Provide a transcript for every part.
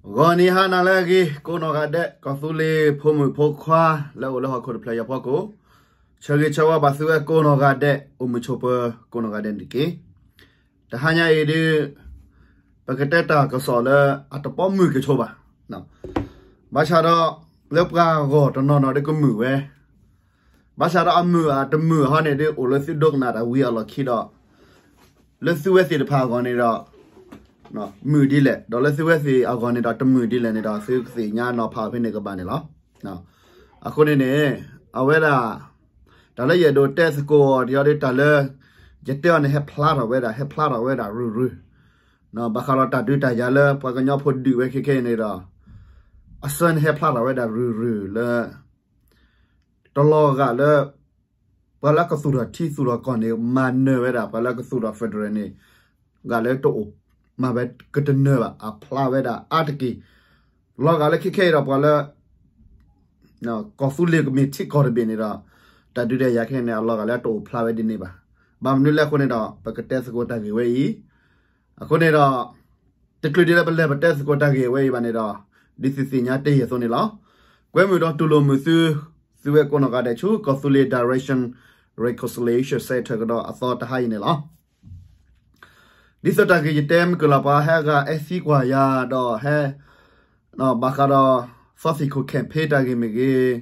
ဂီၤနံၤဟါနၤလၢအဂ့ၤ ကိးနီၢ်ဂၤဒဲး ကီၢ်သူလ့ၤဖိမုၣ်ဖိခွါ လၢအအိၣ်လၢဟီၣ်ခိၣ်တဖျၢၣ်အံၤအဖီခိၣ်, ဆၢဂ့ၤဆၢဝါဘၣ်သုဝဲကိးနီၢ်ဂၤဒဲး အိၣ်မုာ်ဆိးပၢၤကိးနီၢ်ဂၤဒဲးန့ၣ်တက့ၢ်. တဟါညါအံၤဒုး ပကတဲတၢ်ကစီၣ်လၢအတပိာ်မုၣ်ကဆိးဘၣ်. ဘၣ်ဆၣ်ဒီး လၢပှၤဂီၢ်တနီၤနီၤဒုးကမုာ်ဝဲ ဘၣ်ဆၣ်ဒီးအမုာ်အတမုာ်အဟီန့ၣ်ဒုး အိၣ်လၢသုဒိကနၣ်တၢ်ဝံၤအလီၢ်ခံဒီး လၢသုဝဲသ့ၣ်တဖၣ်အဂီၢ်န့ၣ်ဒီး မုာ်ဒ်လဲၣ်, ဒီးလၢသုဝဲသ့ၣ်အဂီၢ်န့ၣ်ဒီးတမုာ်ဒ်လဲၣ်န့ၣ်ဒီး သုကသ့ၣ်ညါနီၤဖးဖဲန့ၣ်ကဘၣ်န့ၣ်လီၤ. အဃိန့ၣ်န့ၣ် အဝဲဒၣ် တၢ်လၢယအဲၣ်ဒိးတဲသကိးအီၤတယီဒုး တၢ်လၢ ယတဲအီၤန့ၣ် ဟဲဖျါထီၣ်ဝဲဒၣ် ဟဲဖျါထီၣ်ဝဲဒၣ်ရုၢ်ရုၢ်, ဘၣ်ဃးဒီးတၢ်ဒုးတၢ်ယၤလၢပှၤကညီဖိဒုးဝဲခဲခဲအံၤန့ၣ်ဒီး အစၢန့ၣ်ဟဲဖျါထီၣ်ဝဲဒၣ်ရုၢ်ရုၢ်လၢ တလီၤဂာ်လၢ ပှၤလၢကသူၣ်ထီၣ်ထံသူၣ်ထီၣ်ကီၢ်န့ၣ် မၤနၢၤဝဲဒၣ် ပှၤလၢကသူၣ်ထီၣ် federal န့ၣ် ဂာ်လၢတအိၣ်မၤဝဲကတနၢၤဘၣ် အဖျါဝဲဒၣ်အါတက့ၢ်. လီၤဂာ်လၢခဲခဲအံၤဒီးပှၤလၢ ကီၢ်သူလ့ၤကမ့ၢ်ထံကီၢ်တဘ့ၣ်န့ၣ်ဒီး တၢ်ဒုးတၢ်ယၤခဲန့ၣ် အလီၤဂာ်လၢတအိၣ်ဖျါဝဲဒ်န့ၣ်ဘၣ်. ဘၣ်မနုၤလဲၣ်အဃိန့ၣ်ဒီး ပကတဲသကိးတၢ်ဂ့ၢ်ဝဲအံၤ အဃိန့ၣ်ဒီး တချုးဒ်လၢပလဲၤပတဲသကိးတၢ်ဂ့ၢ်ဝဲအံၤဘၣ်န့ၣ်ဒီး ဒ်သုသ့ၣ်ညါတ့ၢ်အသိးန့ၣ်လီၤ. ကွဲမုာ်ဒီးတူၢ်လိာ်မုာ်သု သုဝဲကိးနီၢ်ဂၤဒဲးဆူ ကီၢ်သူလ့ၤ Direction Reconciliation Center ကဒီးအသီတဟါအံၤန့ၣ်လီၤ. ဒ်သိးတၢ်ဂ့ၢ်ယတဲမုၢ်ကလီၤပှၤဟဲဂၤအဲၣ်သံကွၢ်ယၤဒီး ဟဲ ဘၣ်ဃးဒီး သီသံၣ်ခိၣ် campaign တၢ်ဂ့ၢ်မ့ၢ်ဂ့ၤ,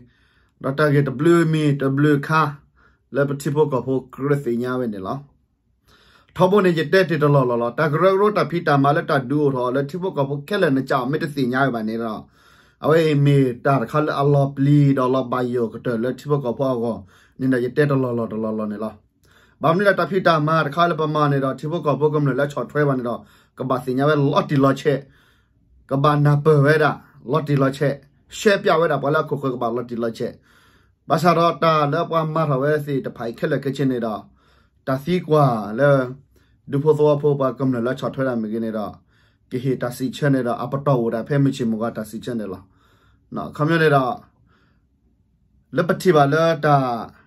ဒီးတၢ်ဂ့ၢ်တဘျုးမံၤတဘျုးခါ လၢပထံဖိကီၢ်ဖိကြၢးသ့ၣ်ညါဝဲန့ၣ်လီၤ. ထီဘိန့ၣ် ယတဲတ့ၢ်တလီၢ်လီၢ်လီၤ. တၢ်ကရၢကရိတၢ်ဖံးတၢ်မၤလၢတၢ်ဒုးအိၣ်ထီၣ်လၢထံဖိကီၢ်ဖိခဲလၢာ်နကမ့ၢ်တသ့ၣ်ညါဝဲဘၣ်န့ၣ်ဒီး အဝဲအံၤမ့ၢ်တၢ်တခါလၢအလီၤပျံၤဒီးလီၤဘၣ်ယိၣ်ကတၢၢ်လၢထံဖိကီၢ်ဖိအဂီၢ်န့ၣ်ဒီး ယတဲတလီၢ်လီၢ်တလီၢ်လီၢ်န့ၣ်လီၤ. ဘၣ်မနုၤလၢတၢ်ဖံးတၢ်မၤတခါလၢပမၤန့ၣ်ဒီး ထံဖိကီၢ်ဖိကမျၢၢ်လၢဆီၣ်ထွဲဘၣ်န့ၣ်ဒီး ကဘၣ်သ့ၣ်ညါဝဲလီၤတံၢ်လီၤဆဲး, ကဘၣ်နၢ်ပၢၢ်ဝဲဒၣ် လီၤတံၢ်လီၤဆဲး, ရှဲပၠးဝဲဒၣ်ပှၤလၢအခိၣ်ဃၢၤကဘၣ်လီၤတံၢ်လီၤဆဲး ဘၣ်ဆၣ်ဒီးတၢ်လၢပှၤမၤထီၣ်ဝဲသ့ၣ်တဖၣ်အံၤခဲလၢာ်ခဲဆ့န့ၣ်ဒီး တၢ်သံကွၢ်လၢ ဒူဖိသဝီဖိပှၤကမျၢၢ်လၢဆီၣ်ထွဲတၢ်မ့ၢ်ဂ့ၤန့ၣ်ဒီး ကဟ့ၣ်တၢ်စံးဆၢန့ၣ်ဒီး အပတီၢ်အိၣ်ဒၣ်ဖဲမုၢ်ဆ့ၣ်မုၢ်ဂီၤတၢ်စံးဆၢန့ၣ်လီၤ. ခီပညီန့ၣ်ဒီး လၢပထံၣ်ဘၣ်လၢတၢ်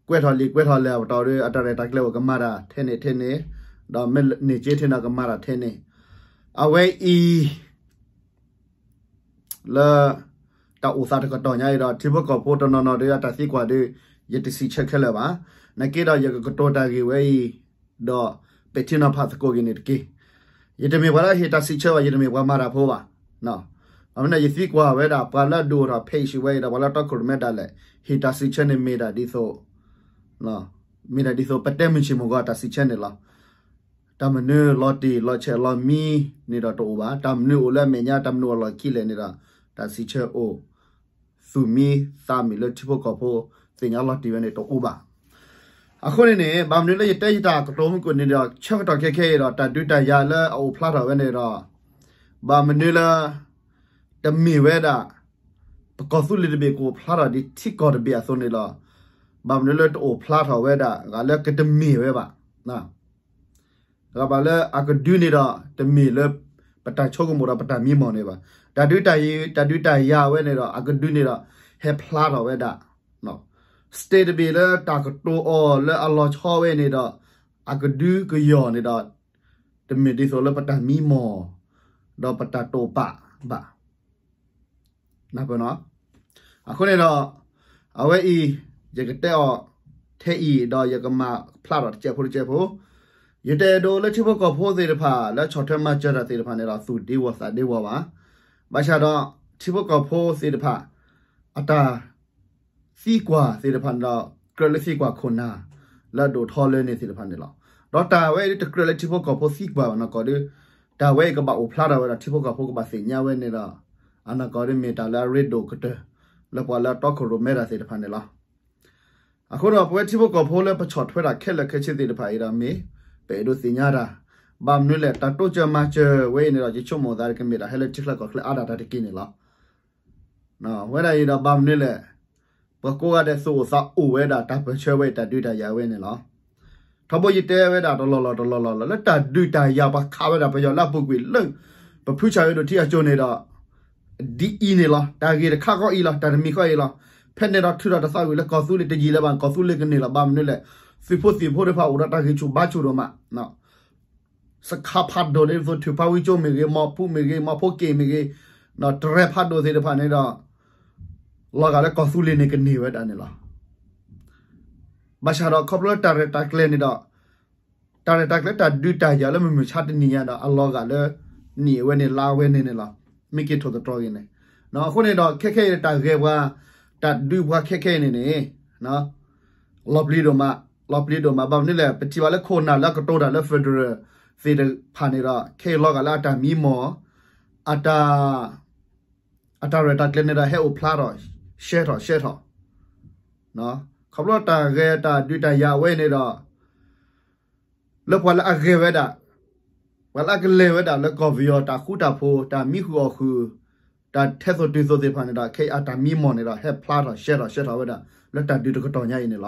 ကွဲးထီၣ်လံာ်ကွဲးထီၣ်လဲၢ်အပတီၢ်ဒီး အတၢ်ရဲၣ်တၢ်ကျဲၤအိၣ်ကမၤတၢ်ထဲန့ၣ်ထဲန့ၣ်, ဒီးမ့ၢ်န့ၢ်က့ထဲန့ၣ်ကမၤတၢ်ထဲန့ၣ်, အဝဲအံၤ လၢ တၢ်အိၣ်သးတကတီၢ်ညါအံၤဒီး ထံဖိကီၢ်ဖိတနီၤနီၤဒီးအတၢ်သံကွၢ်ဒီး ယတစံးဆၢခဲလၢာ်ဘၣ်. နာ်က့ဒီးယကကတိၤတၢ်ဂ့ၢ်ဝဲအံၤဒီး ပဲာ်ထံနီၤဖးသကိးက့ၤန့ၣ်တက့ၢ်. ယတမ့ၢ်ပှၤလၢဟ့ၣ်တၢ်စံးဆၢဘၣ်, ယတမ့ၢ်ပှၤမၤတၢ်ဖိဘၣ်. အမ့ၢ်န့ၣ် ယသံကွၢ်ဝဲဒၣ် ပှၤလၢအဒုးအိၣ်ထီၣ်ဖဲအံၤဝဲအံၤဒီး ပှၤလၢတီခိၣ်ရိၣ်မဲဒၣ်လဲာ် ဟ့ၣ်တၢ်စံးဆၢန့ၣ်မ့ၢ်ဒၣ်ဒ်သိး မ့ၢ်ဒၣ်ဒ်သိးပတဲမုၢ်ဆ့ၣ်မုၢ်ဂီၤတၢ်စံးဆၢန့ၣ်လီၤ. တၢ်မနုၤလီၤတံၢ်လီၤဆဲးလီၤမံန့ၣ်ဒီးတအိၣ်ဘၣ်. တၢ်မနုၤအိၣ်လၢအမဲာ်ညါ တၢ်မနုၤအိၣ်လီၢ်ခံလဲၣ်န့ၣ်ဒီး တၢ်စံးဆၢအိၣ် သူၣ်မံသးမုာ်လၢထံဖိကီၢ်ဖိ သ့ၣ်ညါလီၤတံၢ်ဝဲန့ၣ်တအိၣ်ဘၣ်. အဃိန့ၣ်န့ၣ် ဘၣ်မနုၤလၢယတဲယတၢ်ကတိၤမုၢ်ကိၣ်န့ၣ်ဒီး ဆၢကတီၢ်ခဲခဲအံၤဒီး တၢ်ဒုးတၢ်ယၤလၢအအိၣ်ဖျါထီၣ်ဝဲန့ၣ်ဒီး ဘၣ်မနုၤလၢ တမ့ၢ်ဝဲဒၣ် ပကီၢ်သူလ့ၤတဘ့ၣ်ကအိၣ်ဖျါထီၣ်ဒ်ထံကီၢ်တဘ့ၣ်အသိးန့ၣ်လီၤ. ဘၣ်မနုၤလၢတအိၣ်ဖျါထီၣ်ဝဲဒၣ် ဂၤလၢကတမ့ၢ်ဝဲဘၣ်. ဂၤဘၣ်လၢအကဒုန့ၣ်ဒီး တမ့ၢ်လၢ ပတၢ်ဆိကမိၣ်ဒီးပတၢ်မံမီၢ်န့ၣ်ဘၣ်. တၢ်ဒုးတၢ်ယၤ တၢ်ဒုးတၢ်ယၤဝဲန့ၣ်ဒီး အကဒုန့ၣ်ဒီး ဟဲဖျါထီၣ်ဝဲဒၣ် state တဘ့ၣ်လၢတၢ်ကတိၤအီၤလၢအလီၤဆီဝဲန့ၣ်ဒီး အကဒုကယီၢ်န့ၣ်ဒီး တမ့ၢ်ဒ်သိးလၢပတၢ်မံမီၢ် ဒီးပတၢ်တိာ်ပာ်ဘၣ်. အဃိန့ၣ်ဒီး အဝဲအံၤ ယကတဲအီၤထဲအံၤဒီးယကမၤဖျါထီၣ်တကဲးဖိတကဲးဖိ, ယတအဲၣ်ဒိးလၢထံဖိကီၢ်ဖိသ့ၣ်တဖၣ် လၢဆီၣ်ထွဲမၤစၢၤတၢ်သ့ၣ်တဖၣ်န့ၣ်ဒီး သူၣ်ဒ့ဝီၤသးဒ့ဝီၤဘၣ်. ဘၣ်ဆၣ်ဒီး ထံဖိကီၢ်ဖိသ့ၣ်တဖၣ် အတၢ် သံကွၢ်သ့ၣ်တဖၣ်န့ၣ်ဒီး ကြၢးလၢသံကွၢ်ခိၣ်နၢ် လၢအဒိၣ်ထီလၢန့ၣ်သ့ၣ်တဖၣ်န့ၣ်လီၤ. ဒီးတၢ်ဝဲအံၤဒ်တကြၢးလၢထံဖိကီၢ်ဖိသံကွၢ်ဘၣ်နီၢ်ကီၢ်ဒီး တၢ်ဝဲအံၤကဘၣ်အိၣ်ဖျါထီၣ်ဝဲဒီး ထံဖိကီၢ်ဖိကဘၣ်သ့ၣ်ညါဝဲန့ၣ်ဒီး အနီၢ်ကီၢ်ဒီးမ့ၢ်တၢ်လၢအရ့ဒိၣ်ကတၢၢ် လၢပှၤလၢအတီခိၣ်ရိၣ်မဲတၢ်သ့ၣ်တဖၣ်န့ၣ်လီၤ. အဃိဒီးပဝဲထံဖိကီၢ်ဖိလၢပဆီၣ်ထွဲတၢ်ခဲလၢာ်ခဲဆ့သ့ၣ်တဖၣ်အံၤဒီးမ့ၢ် ပအဲၣ်ဒိးသ့ၣ်ညါတၢ် ဘၣ်မနုၤလဲၣ် တၢ်တိစၢၤမၤစၢၤဝဲအံၤန့ၣ်ဒီး ယဆိကမိၣ်သးကမ့ၢ်တၢ်ဟဲလၢထံချၢကီၢ်ချၢအါဒၣ်တၢ်တက့ၢ်န့ၣ်လီၤ. ဝဲဒၣ်အံၤဒီးဘၣ်မနုၤလဲၣ်, ပှၤကိးဂၤဒဲးသူၣ်အိၣ်သးအိၣ်ဝဲဒၣ်တၢ်ပၢၢ်ဆၢဝဲအံၤ တၢ်ဒုးတၢ်ယၤဝဲန့ၣ်လီၤ. ထီဘိယတဲဝဲဒၣ်တလီၢ်လီၢ်တလီၢ်လီၢ်လီၤ လၢတၢ်ဒုးတၢ်ယၤပှၤခးဝဲဒၣ်ပယီၤလၢအပူၤကွံာ်လၢ ပဖုဆၣ်အုးဒိၣ်ထံအစိၤန့ၣ်ဒီး ဒ်အံၤန့ၣ်လီၤ. တၢ်ဂ့ၢ်တခါဃီအံၤလီၤ, တၢ်တမံၤဃီအံၤလီၤ. ဖဲန့ၣ်ဒီးထုးထီၣ်တသးဝံၤလၢကီၢ်သူလ့ၤတယံာ်လၢၤဘၣ်, ကီၢ်သူလ့ၤကန့ၢ်လီၤ. ဘၣ်မနုၤလဲၣ်, သုးဖိသံၣ်ဖိတဖၣ်အိၣ်ဒီးတၢ်ဂံၢ်ဆူၣ်ဘါဆူၣ်ဒိၣ်မး. စခါဖးဒိၣ်ဒ်သိး ထုးဖးဝံကၠိမ့ၢ်ဂ့ၤ, မီၤဖူးမ့ၢ်ဂ့ၤ, မီၤဖိက့ၤမ့ၢ်ဂ့ၤ, တရဲဖးဒိၣ်သ့ၣ်တဖၣ်န့ၣ်ဒီး လီၤဂာ်လၢကီၢ်သူလ့ၤန့ၣ်ကန့ၢ်ဝဲဒၣ်န့ၣ်လီၤ. ဘၣ်ဆၣ်ဒီးခီဖျိလၢတၢ်ရဲၣ်တၢ်ကျဲၤန့ၣ်ဒီး တၢ်ရဲၣ်တၢ်ကျဲၤတၢ်ဒုးတၢ်ယၤလၢမုၢ်မဆါတနံၤညါဒီး အလီၤဂာ်လၢ နံၣ်အဝဲန့ၣ် လါဝဲန့ၣ်န့ၣ်လီၤ. မ့ၢ်က့ၤထိၣ်သတြီၤဂ့ၤန့ၣ် အဃိန့ၣ်ဒီး ခဲခဲအံၤတၢ်ဂဲၤပှၤ တၢ်ဒုးပှၤခဲခဲအံၤန့ၣ်န့ၣ် လီၤပျံၤဒိၣ်မး, လီၤပျံၤဒိၣ်မး ဘၣ်မနုၤလဲၣ် ပထံၣ်ဘၣ်လၢခိၣ်နၢ်လၢအကတိၤတၢ်လၢ federal သ့ၣ်တဖၣ်န့ၣ်ဒီး ခဲအံၤလီၤဂာ်လၢအတၢ်မံမီၢ် အတၢ် အတၢ်ရဲၣ်တၢ်ကျဲၤန့ၣ်ဒီး ဟဲအိၣ်ဖျါထီၣ် ရှဲထီၣ် ရှဲထီၣ် ခီဖျိတၢ်ဂဲၤတၢ်ဒုးတၢ်ယၤအဝဲန့ၣ်ဒီး လၢပှၤလၢအဂဲၤဝဲဒၣ် ပှၤလၢအကလဲၤဝဲဒၣ်လၢကီၢ်ပယီၤ တၢ်ဃူတၢ်ဖိး တၢ်မံဃုာ်အီၣ်ဃုာ် တၢ်ထဲသိးတုၤသိးသ့ၣ်တဖၣ်န့ၣ်ဒီး ခဲအံၤအတၢ်မံမီၢ်န့ၣ်ဒီး ဟဲဖျါထီၣ်ရှဲထီၣ်ရှဲထီၣ်ဝဲဒၣ် လၢတၢ်ဒုးတကတီၢ်ညါအံၤန့ၣ်လီၤ.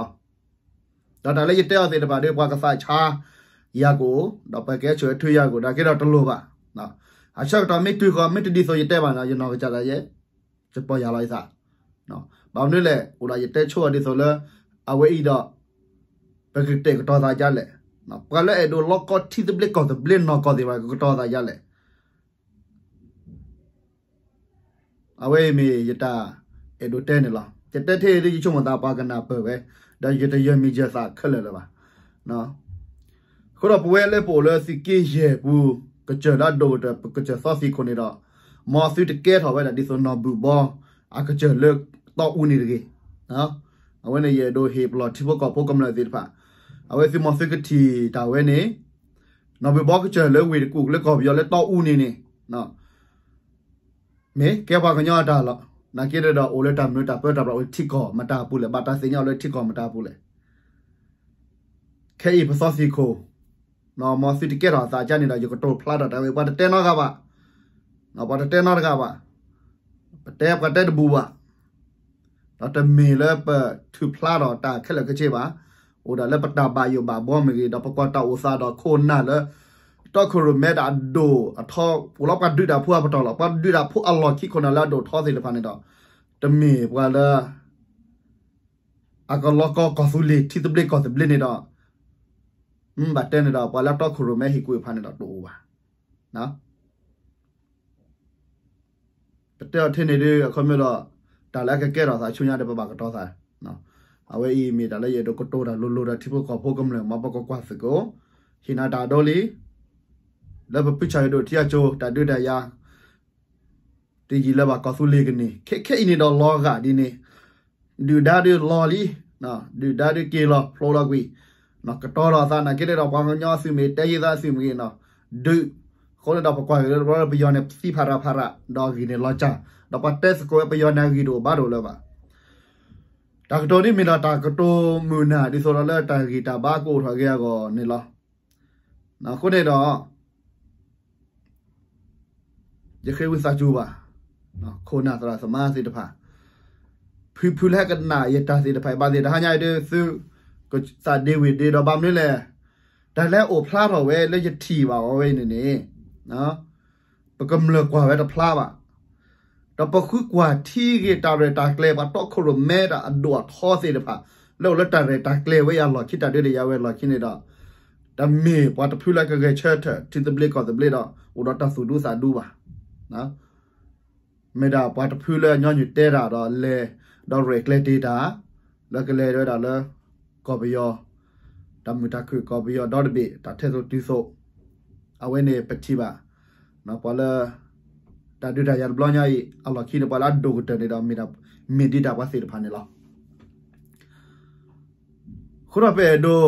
ဒီးတၢ်လၢယတဲအီၤသ့ၣ်တဖၣ်ဒီး ပှၤကသးဆါယၤကအိၣ် ဒီးပှၤကဟဲဆိၣ်ဂ့ၤထုယၤကအိၣ် နာ်က့ဒီးတလိၣ်ဘၣ်. အဆၢကတီၢ်မ့ၢ်တုၤဃီၤ မ့ၢ်တဒ်သိးယတဲဘၣ်န့ၣ် ယနီၢ်ကစၢ်ဒၣ်ယဲ ယပီၢ်ယၢ်လီၤယသး ဘၣ်မနုၤလဲၣ် အိၣ်ဒီးယတဲဆိအီၤဒ်သိးလၢ အဝဲအံၤဒီး ပကတဲာ်ကတီၤသးဒ်လဲၣ်. ပှၤလၢအဲၣ်ဒိးလီကီထံသဘျ့ကီၢ်သဘျ့နီၢ်ကီၢ်သ့ၣ်တဖၣ် ကကတီၤသးဒ်လဲၣ်. အဝဲအံၤမ့ၢ်ယတၢ်အဲၣ်ဒိးတဲန့ၣ်လီၤ. ယတဲထဲအံၤဒ်ယဆိကမိၣ်သးပှၤကနၢ်ပၢၢ်ဝဲ ဒီးယတယၢၤမံၤယၢၤသးခဲလၢာ်လၢၤဘၣ်. အဃိဒီးပဝဲလၢပအိၣ်လၢသုးက့ယဲၢ်ပူၤ ကစၢၢ်လၢအဒိၣ်ကတၢၢ် ပကစၢၢ်သီသံၣ်ခိၣ်န့ၣ်ဒီး မ်သုတကဲထီၣ်ဝဲဒၣ်ဒ်သိးနီၢ်ဘုၣ်ဘီ အကစၢၢ်လၢတီအူန့ၣ်တဂ့ၤ. အဝဲန့ၣ်ယအဲၣ်ဒိးဟ့ၣ်ပလီၢ်ထံဖိကီၢ်ဖိကမျၢၢ်သ့ၣ်တဖၣ် အဝဲသုမီၤသုကထံၣ်တၢ်ဝဲန့ၣ် နီၢ်ဘုၣ်ဘီကစၢၢ်လၢဝ့ၢ်တကူၣ်လၢကီၢ်ပယီၤလၢတီအူန့ၣ်န့ၣ် မ့ၢ်ကဲပှၤကညီအတၢ်လီၤ. နာ်က့ဒီးအိၣ်လၢတၢ်မနုၤတၢ်ပၢတၢ်ပြးအိၣ်လၢထံကီၢ်မတၤအပူၤလဲၣ် ဘၣ်တၢ်သ့ၣ်ညါအိၣ်လၢထံကီၢ်မတၤအပူၤလဲၣ်. ခဲအံၤပသီသံၣ်ခိၣ် မ်သုတကဲထီၣ်အသးဒ်န့ၣ်ဒီး ယကတိၤဖျါထီၣ်တၢ်ဝဲ ပှၤတတဲနီတဂၤဘၣ်. ပှၤတတဲနီတဂၤဘၣ်. ပတဲပှၤတဲတဘူၣ်ဘၣ်. ဒီးတမ့ၢ်လၢပထုးဖျါထီၣ်တၢ်ခဲလၢာ်ခဲဆ့ဘၣ်. အိၣ်ဒၣ်လၢပတၢ်ဘၣ်ယိၣ်ဘၣ်ဘီမ့ၢ်ဂ့ၤ ဒီးပကွၢ်တၢ်အိၣ်သးဒီးခိၣ်နၢ်လၢ တီခိၣ်ရိၣ်မဲတၢ်အဒိၣ်အထီ အိၣ်လီၤပှၤဒုးတၢ်ဖိအပတီၢ်လီၤ. ပှၤဒုးတၢ်ဖိအလီၢ်ခံခိၣ်နၢ်လၢအဒိၣ်ထီသ့ၣ်တဖၣ်န့ၣ်ဒီး တမ့ၢ်ပှၤလၢ အကလီကီကီၢ်သူလ့ၤထံသဘျ့ကီၢ်သဘျ့န့ၣ်ဒီး မ့ၢ်ဘၣ်တဲန့ၣ်ဒီး ပှၤလၢတီခိၣ်ရိၣ်မဲဟ့ၣ်ကူၣ်တဖၣ်န့ၣ်ဒီးတအိၣ်ဘၣ်. ပတဲအီၤထဲန့ၣ်ဒီး အခီပညီဒီး တၢ်လၢအကကဲထီၣ်သးဆူညါဒီးပဘၣ်ကတီၤသး အဝဲအံၤမ့ၢ်တၢ်လၢယအဲၣ်ဒိးကတိၤတၢ်လိၤလိၤဒီးထံဖိကီၢ်ဖိကမျၢၢ် မ်ပကကွၢ်သကိး ဟ့ၣ်နၤတၢ်ဒိလံ လၢပဖုဆၣ်ယဒိၣ်ထံအကၠိ တၢ်ဒုးတၢ်ယၤ တယံာ်လၢၤဘၣ်ကီၢ်သူလ့ၤကန့ၢ် ခဲခဲအံၤန့ၣ်ဒီးလီၤဂာ်ဒ်န့ၣ် ဒုၣ်ဒါဒုးလီၤလံ ဒုၣ်ဒါဒုးက့ၤလီၤဖျိလီၤကွံာ် ကတီၤထီၣ်အသးနာ်က့ဒီး ပှၤကညီသုးမ့ၢ်တဲယံသးသုးမ့ၢ်ဂ့ၤ ဒုး အဃိန့ၣ်ဒီးပကွၢ်က့ၤလၢပယီၤန့ၣ်သံဖးရၤဖးရၤ ဒီးအဂံၢ်န့ၣ်လီၤစၢ် ဒီးပှၤတဲသကိးဝဲပယီၤန့ၣ်အဂံၢ်တအိၣ်ဘၣ်တအိၣ်လၢၤဘၣ်. တၢ်ကတိၤဒ်မ့ၢ်ဒီးတၢ်ကတိၤမုာ်နၢ်ဒ်သိးဒီးလၢတၢ်ဂံၢ်တၢ်ဘါကအိၣ်ထီၣ်က့ၤအဂီၢ်န့ၣ်လီၤ. အဃိန့ၣ်ဒီး ယဃ့ဝံသးစူၤဘၣ် ခိၣ်နၢ်သရၣ်သမါသ့ၣ်တဖၣ် ဖုဖုလၢဟဲကနၣ်ယတၢ်သ့ၣ်တဖၣ် ဘၣ်သ့ၣ်တဟါညါအံၤဒုး သုကသးဒ့ဝံၤဒ့ဒီး ဘၣ်မနုၤလဲၣ် တၢ်လၢအိၣ်ဖျါထီၣ်ဝဲလၢယထံၣ်ဘၣ်အီၤဝဲအံၤန့ၣ်န့ၣ် ပကမျၢၢ်ကွၢ်ဝဲတဖျါဘၣ်. ဒီးပဃုကွၢ်ထံဂ့ၤတၢ်ရဲၣ်တၢ်ကျဲၤ ပှၤတီခိၣ်ရိၣ်မဲတၢ်အဒိၣ်အထီသ့ၣ်တဖၣ် လၢအိၣ်လၢတၢ်ရဲၣ်တၢ်ကျဲၤဝဲအလီၢ်ခံ တၢ်ဒုးတၢ်ယၤဝဲအလီၢ်ခံန့ၣ်ဒီး တမ့ၢ်ပှၤတဖုလၢကဂဲၤဆၢထၢၣ်ထံသဘျ့ကီၢ်သဘျ့ဒီး အိၣ်ဒီးတၢ်သူၣ်ဒူသးဒူဘၣ်. မ့ၢ်ဒၣ်ပှၤတဖုလၢညီနုၢ်တဲတၢ်ဒီးလဲၤ ဒီးရဲၣ်ကျဲၤတ့ၢ်တၢ် လၢကလဲၤဝဲဒၣ်လၢ ကီၢ်ပယီၤ တၢ်မုာ်တၢ်ခုၣ်ကီၢ်ပယီၤဒီတဘ့ၣ် တၢ်ထဲသိးတုၤသိး အဝဲန့ၣ်ပထံၣ်ဘၣ် ပှၤလၢ တၢ်ဒုးတၢ်ယၤတဘျီညါအံၤ အလီၢ်ခံန့ၣ် ပှၤလၢအဒိၣ်ကတၢၢ်န့ၣ်ဒီး မ့ၢ်ဒ်တၢ်ပှၤသ့ၣ်တဖၣ်န့ၣ်လီၤ. အဃိဒီးပအဲၣ်ဒိး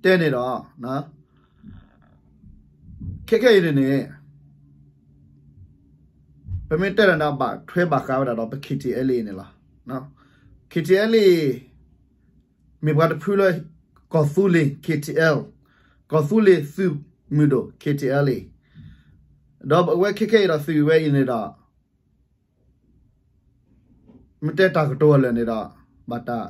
တဲန့ၣ်ဒီး ခဲခဲအံၤန့ၣ်န့ၣ် ပမ့ၢ်တဲတၢ်န့ၣ် ဘၣ်ထွဲဘၣ်ဃးဝဲဒၣ်ဒီးပ K T L A န့ၣ်လီၤ. K T L A မ့ၢ်ပှၤတဖုလၢ ကီၢ်သူလ့ၤ K T L ကီၢ်သူလ့ၤသုးမုၢ်ဒိၣ် K T L A ဒီးအဝဲခဲခဲအံၤဒီးသုးဝဲအံၤန့ၣ်ဒီး မ့ၢ်တဲတၢ်ကတိၤအလၢာ်န့ၣ်ဒီး ဘၣ်တၢ်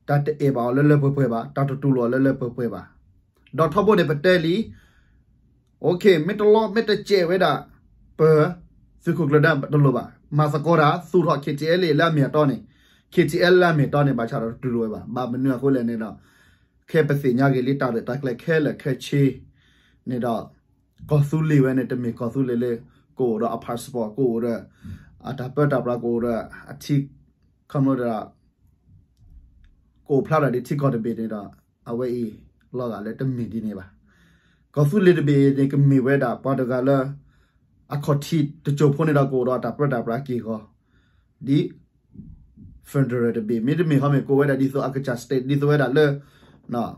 တၢ်တအဲၣ်ဘၣ်အီၤလၢလၢပှဲၤပှဲၤဘၣ်, တၢ်တတူၢ်လိာ်အီၤလၢလၢပှဲၤပှဲၤဘၣ်. ဒီးထီဘိန့ၣ်ပတဲလံ, မ့ၢ်တလီမ့ၢ်တစဲးဝဲဒၣ် ပ သုးခိၣ်ကျၢၢ်ဒၢတလိၣ်ဘၣ်, မၤသကိးတၢ်သူၣ်ထီၣ် K T L A လၢအမ့ၢ်အတီန့ၣ်, K T L A လၢအမ့ၢ်အတီန့ၣ် ဘၣ်ဆၣ်ဒီးတတူၢ်လိာ်ဝဲဘၣ်. ဘၣ်မနုၤအဃိလဲၣ်န့ၣ်ဒီး ခဲပသ့ၣ်ညါဂ့ၤလံ တၢ်ရဲၣ်တၢ်ကျဲၤခဲလၢာ်ခဲဆ့န့ၣ်ဒီး ကီၢ်သူလ့ၤဝဲန့ၣ် တမ့ၢ်ကီၢ်သူလ့ၤလၢ ကအိၣ်ဒီးအ passport ကအိၣ်ဒီး အတၢ်ပၢတၢ်ပြး ကအိၣ်ဒီးအထံ ခီဖျိဒီး ကအိၣ်ဖျါထီၣ်ဒ်ထံကီၢ်တဘ့ၣ်န့ၣ်ဒီး အဝဲအံၤ လီၤဂာ်လၢတမ့ၢ်ဒ်န့ၣ်ဘၣ်. ကီၢ်သူလ့ၤတဘ့ၣ်န့ၣ် ကမ့ၢ်ဝဲဒၣ်ပှၤတဂၤလၢ အခီၣ်ထံးတစိၢ်ဖိန့ၣ်ဒီး ကအိၣ်ဒီးအတၢ်ပၢတၢ်ပြးက့ၢ်ဂီၤ ဒ် federal တဘ့ၣ် မ့တမ့ၢ် ဟီမ့ၢ်ကအိၣ်ဝဲဒၣ်ဒ်သိးအကစၢ် state ဒ်သိးဝဲဒၣ်လၢ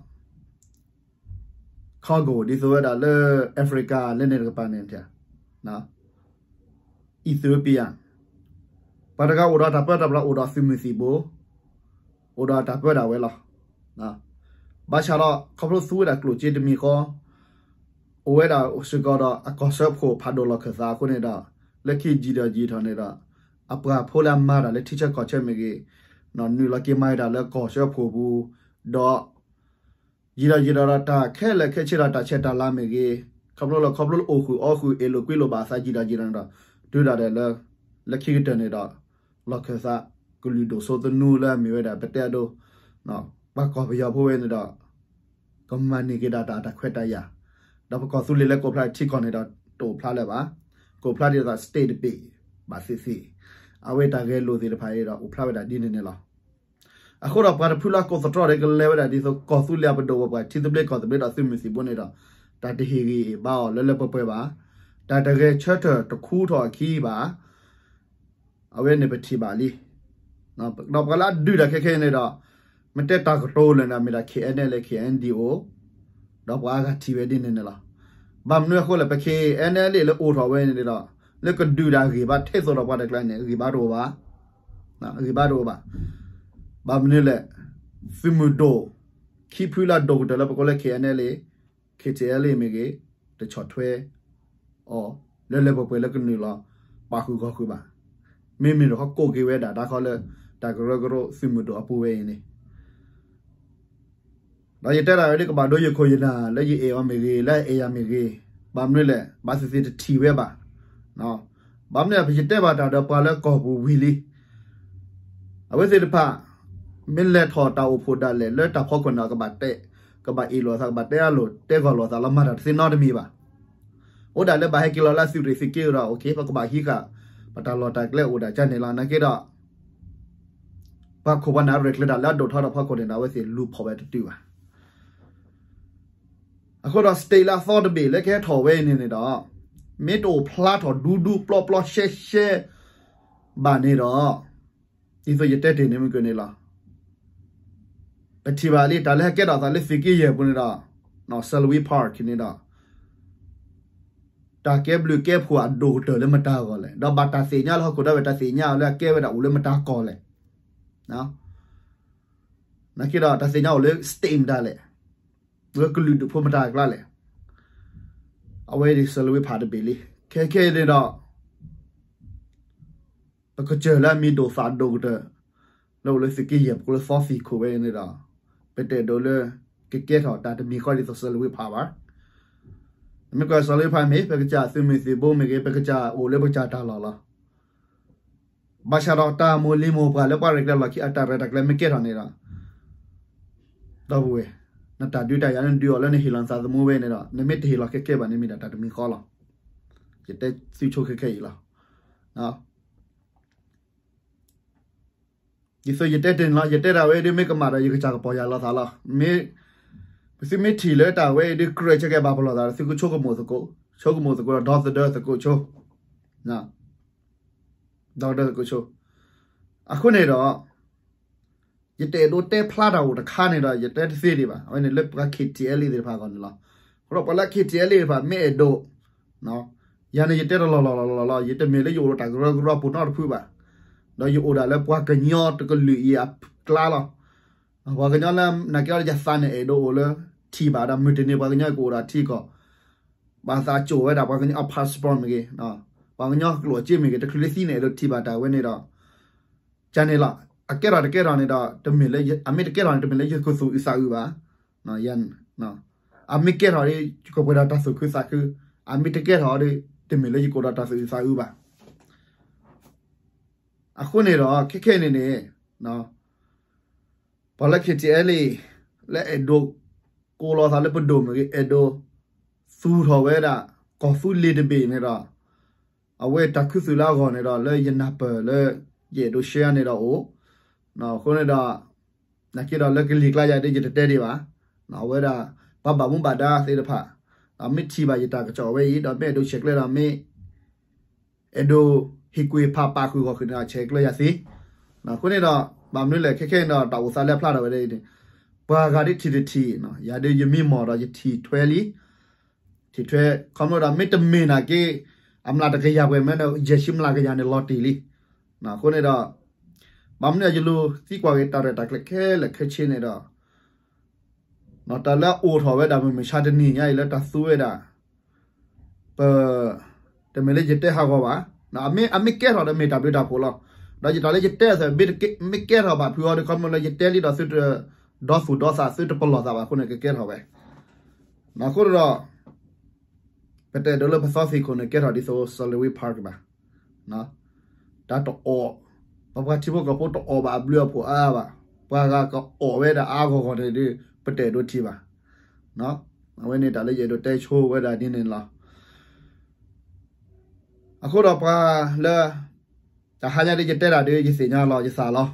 Congo ဒ်သိးဝဲဒၣ်လၢ Africa လၢန့ၣ်တကပၤန့ၣ် Ethiopia ပှၤတဂၤအိၣ်ဒီးတၢ်ပၢတၢ်ပြး အိၣ်ဒီးသုးမုၢ်သံၣ်ဘိ အိၣ်ဒီးတၢ်ပၢဒၣ်ဝဲလီၤ. ဘၣ်ဆၣ်ဒီး ခီဖျိသူဝဲဒၣ်ကျိၣ်စ့တမံၤဃီ အိၣ်ဝဲဒၣ်စ့ၢ်ကီးဒီးအကီၢ်စၢဖှိၣ်ဖးဒိၣ်လီၢ်ခၢၣ်သးအဃိန့ၣ်ဒီး လၢခံယံာ်ဒီးယံာ်ထီၣ်န့ၣ်ဒီး အပှၤဖိလၢအမၤတၢ်လၢထံဆၢကီၢ်ဆၢမ့ၢ်ဂ့ၤ နုာ်လီၤက့ၤမၤတၢ်လၢကီၢ်စၢဖှိၣ်ပူၤ ဒီး ယံာ်ဒီးယံာ်ဒီးတၢ်ခဲလၢာ်ခဲဆ့ဒီးတၢ်ဆဲးတၢ်လၤမ့ၢ်ဂ့ၤ ခီဖျိလၢ ခီဖျိလၢအိၣ်ဃုာ်အီဃုာ် အဲၣ်လိာ်ကွံလိာ်ဘၣ်အသး ယံာ်ဒီးယံာ်ဒီးန့ၣ်ဒီး တုၤဒၣ်ဒီးလၢ လၢခံကတၢၢ်န့ၣ်ဒီး လီၢ်ခၢၣ်သး ကလုာ်ဒိၣ်စိသနူလၢအမ့ၢ်ဝဲဒၣ်ပတဲအဒိ ပှၤကီၢ်ပယီၤဖိဝဲန့ၣ်ဒီး ကမၤန့ၢ်က့ၤဒၣ်တၢ်တၢ်ခွဲးတၢ်ယာ် ဒီးပကီၢ်သူလ့ၤလၢကအိၣ်ဖျါထံကီၢ်န့ၣ်ဒီး တအိၣ်ဖျါလၢၤဘၣ်. ကအိၣ်ဖျါဒ်သိး state တဘ့ၣ် ဘၣ်သ့ၣ်သ့ၣ် အဝဲတၢ်ဂဲၤလိာ်သ့ၣ်တဖၣ်အံၤဒီး အိၣ်ဖျါဝဲဒၣ်ဒ်န့ၣ်န့ၣ်လီၤ. အဃိဒီးပှၤတဖုလၢအကိးသတြီဒီး ကလဲၤဝဲဒၣ်ဒ်သိးကီၢ်သူလ့ၤအပဒိၣ်ပပှၢ် ထံသဘျ့ကီၢ်သဘျ့ဒီးသုးမုၢ်သံၣ်ဘိန့ၣ်ဒီး တၢ်တဟ့ၣ်ဂံၢ်ဘါအီၤလၢလၢပှဲၤပှဲၤဘၣ်. တၢ်တဂဲၤဆၢထၢၣ်တခူထီၣ်အခံဘၣ်. အဝဲန့ၣ်ပထံၣ်ဘၣ်လံ. ဒီးပှၤလၢအဒုးတၢ်ခဲခဲအံၤန့ၣ်ဒီး မ့ၢ်တဲတၢ်ကတိၤလၢာ်န့ၣ် မ့ၢ်ဒၣ် K N L A K N D O ဒီးပှၤအါဂၤထံၣ်ဝဲဒ်န့ၣ်န့ၣ်လီၤ. ဘၣ်မနုၤအဃိလဲၣ် ပ K N L A လၢအိၣ်ထီၣ်ဝဲန့ၣ်ဒီး လၢကဒုးတၢ်ဂံၢ်ဘါထဲသိးဒီးပှၤတကျါန့ၣ် ဂံၢ်ဘါတအိၣ်ဘၣ်. ဂံၢ်ဘါတအိၣ်ဘၣ်. ဘၣ်မနုၤလဲၣ် သုးမုၢ်ဒိၣ် ခံဖုလၢအဒိၣ်ကတၢၢ်လၢပကိးလၢ K N L A K T L A မ့ၢ်ဂ့ၤ တဆီၣ်ထွဲအီၤ လၢလၢပှဲၤပှဲၤလၢကနုာ်လီၤ ပာ်ဃုာ်ဂီၤဃုာ်ဘၣ်. မ့မ့ၢ်တခီကိးက့ၤဝဲဒၣ်တၢ်ခီလၢ တၢ်ကရၢကရိသုးမုၢ်ဒိၣ်အပူၤဝဲအံၤန့ၣ် ဒီးယတဲဒၣ်ဝဲဒ်ကဘၣ်ဒိယခိၣ်ယနၢ် လၢယအဲၣ်အီၤမ့ၢ်ဂ့ၤ လၢအအဲၣ်ယၤမ့ၢ်ဂ့ၤ, ဘၣ်မနုၤလဲၣ် ဘၣ်သ့ၣ်သ့ၣ်တထံၣ်ဝဲဘၣ်. ဘၣ်မနုၤလဲၣ် ပယတဲဘၣ်တၢ်ဒီးပှၤလၢကီၢ်ပူၤဝံၤလံ. အဝဲသ့ၣ်တဖၣ် မ့ၢ်လဲၤထီၣ်တၢ်အိၣ်ဖှိၣ်ဒၣ်လဲာ်လၢတၢ်ဖီခိၣ်န့ၣ် ကဘၣ်တဲ ကဘၣ်အ့ၣ်လိာ်သး ကဘၣ်တဲအလိာ် တဲဂီၢ်လိာ်သးလီၤ မၤတၢ်တသ့နီတမံၤဘၣ်. အိၣ်ဒၣ်လၢဘၣ်ဟဲက့ၤလီၤလၢအသုးရ့ၣ်သုးက့ဒီး ပကဘၣ်ဟံးဃာ် ပတၢ်လီၢ်တၢ်ကျဲအိၣ်ဒၣ်ကန့ၣ်လီၤ. နာ်က့ဒီး ပှၤခိၣ်ပှၤနၢ်ရဲၣ်ကျဲၤတၢ်လၢအဒိၣ်ထီၣ်ဒီးဖီခိၣ်န့ၣ်ဒီး အဝဲသ့ၣ်လူၤဖီၣ်ဝဲတတုၤဘၣ်. အဃိဒီး state လၢအသီတဘ့ၣ်လၢကဟဲထီၣ်ဝဲအံၤန့ၣ်န့ၣ်ဒီး မ့ၢ်တအိၣ်ဖျါထီၣ်ဒူဒူပျီပျီရှဲရှဲဘၣ်န့ၣ်ဒီး ဒ်သိးယတဲတ့ၢ်န့ၣ်မုၢ်ကန့ၣ်လီၤ. ပထံၣ်ဘၣ်လံ တၢ်လၢဟဲကဲထီၣ်သးလၢသုးက့ယဲၢ်ပူၤန့ၣ်ဒီး Salween Park န့ၣ်ဒီး တၢ်ကဲဘျုးကဲဖှိၣ်အဒိၣ်ကတၢၢ်လၢမတၤအဂီၢ်လဲၣ်, ဒီးဘၣ်တၢ်သ့ၣ်ညါလၢဟီၣ်ခိၣ်ဒီဘ့ၣ် တၢ်သ့ၣ်ညါအီၤလၢအကဲဝဲဒၣ်အိၣ်လၢမတၤကီၢ်လဲၣ်. နာ်က့ဒီး တၢ်သ့ၣ်ညါအိၣ်လၢ state မတၤလဲၣ်, လၢကလုာ်ဒူၣ်ဖိမတၤအကျါလဲၣ်. အဝဲဒၣ် Salween Park တဘ့ၣ်လံ. ခဲခဲအံၤန့ၣ်ဒီး ပကစၢၢ်လၢအမံၤဒိၣ်သၣ်ဒိၣ်ကတၢၢ် လၢအိၣ်လၢသုးက့ယဲၢ်ပူၤလၢသီသံၣ်ခိၣ်ဝဲန့ၣ်ဒီး ပတအဲၣ်ဒိးလၢ ကကဲထီၣ်တၢ်တမံၤဃီဒ်သိး Salween Park ဘၣ်. မ့ၢ်ကွၢ် Salween Park မ့ၢ် ပကစၢ်သုးမုၢ်သံၣ်ဘိမ့ၢ်ဂ့ၤ ပကစၢ်အိၣ်လၢပကစၢ်တၢ်လီၢ်လီၤ. ဘၣ်ဆၣ်ဒီးတၢ်မိၢ်လံၤမိၢ်ပှၢ်လၢပှၤရဲၣ်ကျဲၤလီၢ်ခံ အတၢ်ရဲၣ်တၢ်ကျဲၤမ့ၢ်ကဲထီၣ်န့ၣ်ဒီး ဒီပုၢ်ဝဲၢ်, နတၢ်ဒုးတၢ်ယၤန့ၣ် ဒုးအီၤလၢနဟ့ၣ်လီၤနသးသမူဝဲန့ၣ်ဒီး နမ့ၢ်တဟ့ၣ်လီၤခဲခဲဘၣ်န့ၣ် မ့ၢ်ဒၣ်တၢ်တမံၤဃီလီၤ. ယတဲသုဆိခဲခဲအံၤလီၤ. ဒ်သိးယတဲတ့ၢ်န့ၣ်လီၤ, ယတဲဒၣ်ဝဲဒ်မ့ၢ်ကမၣ်ဒီး ယကစၢ်ကပီၢ်ယၢ်လီၤသးလီၤ. မ့ၢ် ပသုမ့ၢ်ထံၣ်လၢတၢ်ဝဲအံၤဒ်ကြၢးဆၢက့ၤဘၣ်ပလီၢ်သးဒီး သုကဆိကမိၣ်သကိး, ဆိကမိၣ်သကိးဒီး ဒီသဒၢသကိးဆိ ဒီသဒၢသကိးဆိ. အဃိန့ၣ်ဒီး ယတအဲၣ်ဒိးတဲဖျါတၢ်အိၣ်တခါန့ၣ်ဒီး ယတဲတသ့ဒံးဘၣ်. အဝဲန့ၣ်လၢပှၤ K T L A သ့ၣ်တဖၣ်အဂီၢ်န့ၣ်လီၤ. အဃိဒီးပှၤလၢ K T L A သ့ၣ်တဖၣ် မ့ၢ်အဲၣ်ဒိး ယၤန့ၣ် ယတဲတလီၢ်လီၢ်လီၢ်လီၢ်လီၤ. ယတမ့ၢ်လၢယအိၣ်ဒီးတၢ်ကရၢကရိပူၤနီတဖုဘၣ်. ဒီးယအိၣ်ဒၣ်လၢပှၤကညီတကလုာ်အံၤအကျါလီၤ. ပှၤကညီလၢ နာ်က့ဒီးယသးန့ၣ်အဲၣ်ဒိးအိၣ်လၢထံၣ်ဘၣ်ဒီး မုၢ်တနံၤပှၤကညီကအိၣ်ဒီးထံကီၢ် ဘၣ်သးကၠိၣ်ဝဲဒၣ်ပှၤကညီအ passport မ့ၢ်ဂ့ၤ, ပှၤကညီကျိၣ်အစ့မ့ၢ်ဂ့ၤ, တချုးလၢသံန့ၣ်အဲၣ်ဒိးထံၣ်ဘၣ်တၢ်ဝဲန့ၣ်ဒီး ကန့ၣ်လီၤ. အကဲထီၣ်တကဲထီၣ်န့ၣ်ဒီး တမ့ၢ်လၢ အမ့ၢ်တကဲထီၣ်န့ၣ် တမ့ၢ်လၢယကသူၣ်အုးသးအုးဘၣ်. အမ့ၢ်ကဲထီၣ်ဒီး ယကပှဲၤဒီးတၢ်သူၣ်ခုသးခု, အမ့ၢ်တကဲထီၣ်ဒီး တမ့ၢ်လၢယကအိၣ်ဒီးတၢ်သူၣ်အုးသးအုးဘၣ်. အဃိန့ၣ်ဒီး ခဲခဲအံၤန့ၣ်န့ၣ် ပှၤလၢ K T L A လၢအဲၣ်ဒိးကိးလီၤသးလၢပဒိၣ်မ့ၢ်ဂ့ၤ, အဲၣ်ဒိးသူၣ်ထီၣ်ဝဲဒၣ် ကီၢ်သူလ့ၤတဘ့ၣ်န့ၣ်ဒီး, အဝဲတၢ်ခူသူၣ်လၢအဂီၢ်န့ၣ်ဒီး လၢယနၢ်ပၢၢ်လၢ ယအဲၣ်ဒိး share န့ၣ်ဒီးအိၣ်, အဃိန့ၣ်ဒီး နာ်က့ဒီးလၢကလံၤကျါယၤဒ်ယတတဲဒံးဘၣ်, အဝဲဒၣ် ပှၤဘၣ်မူဘၣ်ဒါသ့ၣ်တဖၣ်, မ့ၢ်ထံၣ်ဘၣ်ယတၢ်ကစီၣ်ဝဲအံၤ ဒီးမ့ၢ်အဲၣ်ဒိးဆဲးကျၢဒီးမ့ၢ် အဲၣ်ဒိးဟ့ၣ်ကွံာ်ဖးပာ်ဃုာ်ဂီၢ်ဃုာ်န့ၣ်ဒီး ဆဲးကျၢယၤသ့. အဃိန့ၣ်ဒီး ဘၣ်မနုၤလဲၣ် ခဲခဲအံၤဒီး တၢ်အိၣ်သးလၢအဖျါထီၣ်ဝဲဒၣ်အံၤန့ၣ်, ပှၤဂၤဒ်ထံၣ်တထံၣ်, ယၤဒ်ယမံမီၢ်ဒီးယထံၣ်ထွဲလံ, ထံၣ်ထွဲ ခီဖျိဒီးမ့တမ့ၢ်နာ်က့ အမျးတကယၤပှဲၤမ့ၢ်န့ၣ် ယဲၢ်ဆံမျးကယၤန့ၣ်လီၤတံၢ်လံ. အဃိန့ၣ်ဒီး ဘၣ်မနုၤယလူၤသံကွၢ်က့ၤတၢ်ရဲၣ်တၢ်ကျဲၤခဲလၢာ်ခဲဆ့န့ၣ်ဒီး တၢ်လၢအအိၣ်ထီၣ်ဝဲဒၣ်မုၢ်မဆါတနံၤညါအံၤလၢတၢ်သူဝဲဒၣ် ပ တမ့ၢ်လၢယတဲဟးဂီၤဘၣ်, အမ့ၢ်ကဲထီၣ်ဒီးမ့ၢ်တၢ်ဘျုးတၢ်ဖှိၣ်လီၤ. ဒီးယတၢ်လၢယတဲအသိး မ့ၢ်ကဲထီၣ်ဘၣ်ဖုးအီၤဒီး ခီဖျိလၢယတဲလံဒီးသုတဒီသူၣ်ဒီသး သုတပလီၢ်သးဘၣ်အဃိန့ၣ် ကကဲထီၣ်ဝဲ. အဃိန့ၣ်ဒီး ပတအဲၣ်ဒိးလၢပသီသံၣ်ခိၣ်န့ၣ် ကဲထီၣ်ဒ်သိး Solway Park ဘၣ်. တၢ်တအီၣ်, ပပှၤထံဖိကီၢ်ဖိတအီၣ်ဘၣ်အဘျုးအဖှိၣ်အါအါဘၣ်. ပှၤဂၤကအီၣ်ဝဲဒၣ်အါအါဂီၢ်ဂီၢ်န့ၣ်ဒီး ပတအဲၣ်ဒိးထံၣ်ဘၣ်. အဝဲန့ၣ်တၢ်လၢယအဲၣ်ဒိးတဲဆိဝဲဒၣ်ဒ်န့ၣ်လီၤ. အဃိဒီးပှၤလၢ တဟါညါဒ်ယတဲတၢ်ဒီး ယသ့ၣ်ညါလီၤယသးလီ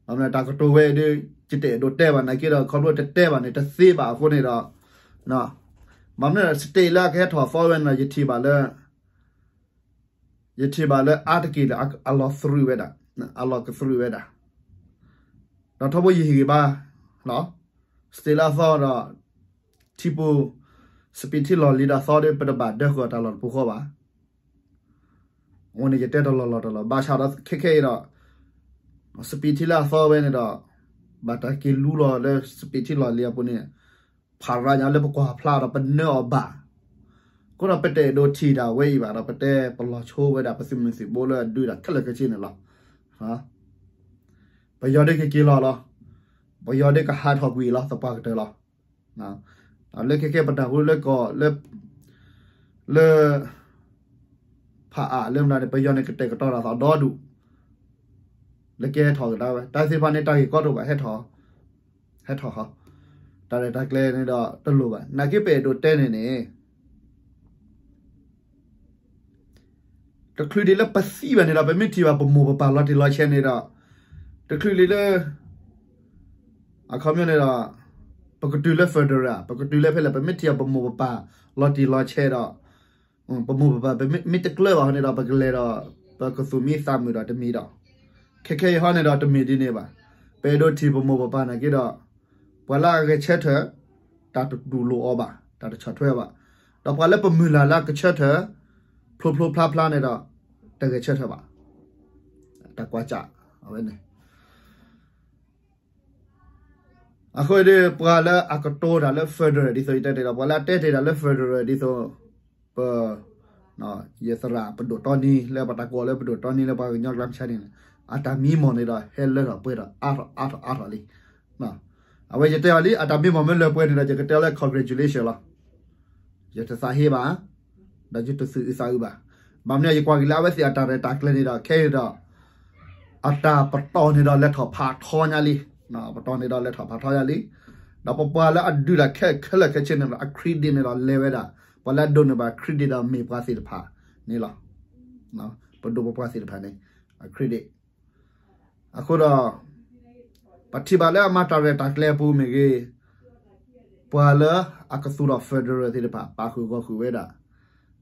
ၤ. တၢ်ကတိၤဝဲဒီး ယတအဲၣ်ဒိးတဲဘၣ်နာ်က့ဒီး ခီဖျိတတဲဘၣ်န့ၣ် တသ့ဘၣ်အဃိန့ၣ်ဒီး ဘၣ်မနုၤ state လၢအကဟဲထီၣ်သီဝဲန့ၣ်ဒီး ယထံၣ်ဘၣ်လၢ ယထံၣ်ဘၣ်လၢအါတက့ၢ်ဒီး အလီၤသရူးဝဲဒၣ်, အလီၤကသရူးဝဲဒၣ်. ဒီးထီဘိယဟ့ၣ်ဂံၢ်ဘါလီၤ. state လၢအသီဒီး ထံပူၤ စပံးထံလီၢ်လံၤဒီးသီဒီး ပတဘၣ်ဒၢဃီၤတၢ်လီၢ်တပူၤဃီဘၣ်. အဝဲန့ၣ်ယတဲတလီၢ်လီၢ်တလီၢ် ဘၣ်ဆၣ်ဒီးခဲခဲအံၤဒီး စပံးထံလၢအသီဝဲန့ၣ်ဒီး ဘၣ်တၢ်က့ၤလူလီၤလၢစပံးထံလီၢ်လံၤအပူၤန့ၣ် ဖးရါညါလၢပကွၢ်ဖျါဒီးပနၢအီၤဘၣ်. အဃိဒီးပတအဲၣ်ဒိးထံၣ်တၢ်ဝဲအံၤဘၣ်ဒီး ပတဲပလီၤဆိဝဲဒၣ်ပသုးမုၢ်သံၣ်ဘိလၢအဒုးတၢ်ခဲလၢာ်ခဲဆ့န့ၣ်လီၤ. ပယီၤဒ်ကက့ၤလီၤလီၤ. ပယီၤဒ်ကဟးထီၣ်ကွံာ်လီၤ သပှၢ်ကတၢၢ်လီၤ. လၢခဲခဲပနၢ်ဟူလၢကီၢ် လၢ ဖးအါလၢမနုၤန့ၣ် ပယီၤန့ၣ်ကတဲာ်ကတီၤတၢ်သးဒီဒူၣ် လၢကဟဲထီၣ်ကဒါဝဲ တၢ်သ့ၣ်တဖၣ်န့ၣ် တၢ်ဂ့ၢ်ကီတအိၣ်ဘၣ် ဟဲထီၣ်, ဟဲထီၣ်ဃီ, တၢ်ရဲၣ်တၢ်ကျဲၤန့ၣ်ဒီးတလိၣ်ဘၣ် နာ်က့ပအဲၣ်ဒိးတဲန့ၣ်န့ၣ် တချုးဒံးလၢပသံဘၣ်န့ၣ်ဒီး ပမ့ၢ်ထံၣ်ဘၣ်ပမိၢ်ပပၢ်လီၤတံၢ်လီၤဆဲးန့ၣ်ဒီး တချုးဒံးလၢ အခီပညီန့ၣ်ဒီး ပကတုၤလၢ federal ပကတုၤလၢဖဲလဲၣ် ပမ့ၢ်ထံၣ်ဘၣ်ပမိၢ်ပပၢ်လီၤတံၢ်လီၤဆဲးဒီး ပမိၢ်ပပၢ် ပမ့ၢ်တကျၢၤဘၣ်ဟီန့ၣ်ဒီး ပကလဲၤဒီး ပကသူၣ်မံသးမုာ်ဒီးတမံၤဒီး ခဲခဲအံၤဟီန့ၣ်ဒီးတမ့ၢ်ဒ်န့ၣ်ဘၣ်. ပအဲၣ်ဒိးထံၣ်ပမိၢ်ပပၢ်နာ်က့ဒီး ပှၤလၢအဂဲၤဆၢထၢၣ် တၢ်တတူၢ်လိာ်အီၤဘၣ် တၢ်တဆီၣ်ထွဲဘၣ်. ဒီးပှၤလၢပမုၢ်လၢ်လၢအကဆၢထၢၣ် ဖျိဖျိဖျါဖျါန့ၣ်ဒီး တဂဲၤဆၢထၢၣ်ဘၣ်. တၢ်ကွၢ်စး အဝဲန့ၣ် အဃိဒီး ပှၤလၢအကတိၤတၢ်လၢ federal ဒ်သိးယတဲတ့ၢ်ဒီး ပှၤလၢအတဲတ့ၢ်တၢ်လၢ federal ဒ်သိး ပ ယသရၣ်ပဒိၣ်တီနံၤ လၢပတၢ်ကိးလၢပဒိၣ်တီနံၤလၢပှၤကညီကျါမဆါန့ၣ် အတၢ်မံမီၢ်န့ၣ်ဒီး ဟဲလၢထီၣ်ပှဲၤထီၣ်အါထီၣ်အါထီၣ်အါထီၣ်လံ. အဝဲယတဲအီၤလံ အတၢ်မံမီၢ်မ့ၢ်လၢပှဲၤန့ၣ်ဒီး ယကတဲလၢ congratulation လီၤ. ယတသးဟ့ဘၣ် ဒီးယတသူၣ်အုးသးအုးဘၣ်. ဘၣ်မနုၤယကွၢ်က့ၤလၢအဝဲသ့ၣ်အတၢ်ရဲၣ်တၢ်ကျဲၤန့ၣ်ဒီး ခဲအံၤဒီး အတၢ်ပတီၢ်န့ၣ်ဒီးလဲၤထီၣ်ဖးထီညါလံ. ပတီၢ်န့ၣ်ဒီးလဲၤထီၣ်ဖးထီညါလံ. ဒီးပပှၤလၢအဒုးတၢ်ခဲခဲလၢာ်ခဲဆ့န့ၣ်ဒီး အ credit န့ၣ်ဒီးလဲၤဝဲဒၣ် ပှၤလၢအဒိးန့ၢ်ဘၣ် credit ဒီးမ့ၢ်ပှၤသ့ၣ်တဖၣ်န့ၣ်လီၤ. ပဒိၣ်ပပှၢ်သ့ၣ်တဖၣ်န့ၣ် အ credit အဃိဒီး ပထံၣ်ဘၣ်လၢအမၤတၢ်ရဲၣ်တၢ်ကျဲၤအပူၤမ့ၢ်ဂ့ၤ, ပှၤလၢအကသူၣ်ထီၣ် federal သ့ၣ်တဖၣ် ပာ်ဃုာ်ဂီၢ်ဃုာ်ဝဲဒၣ်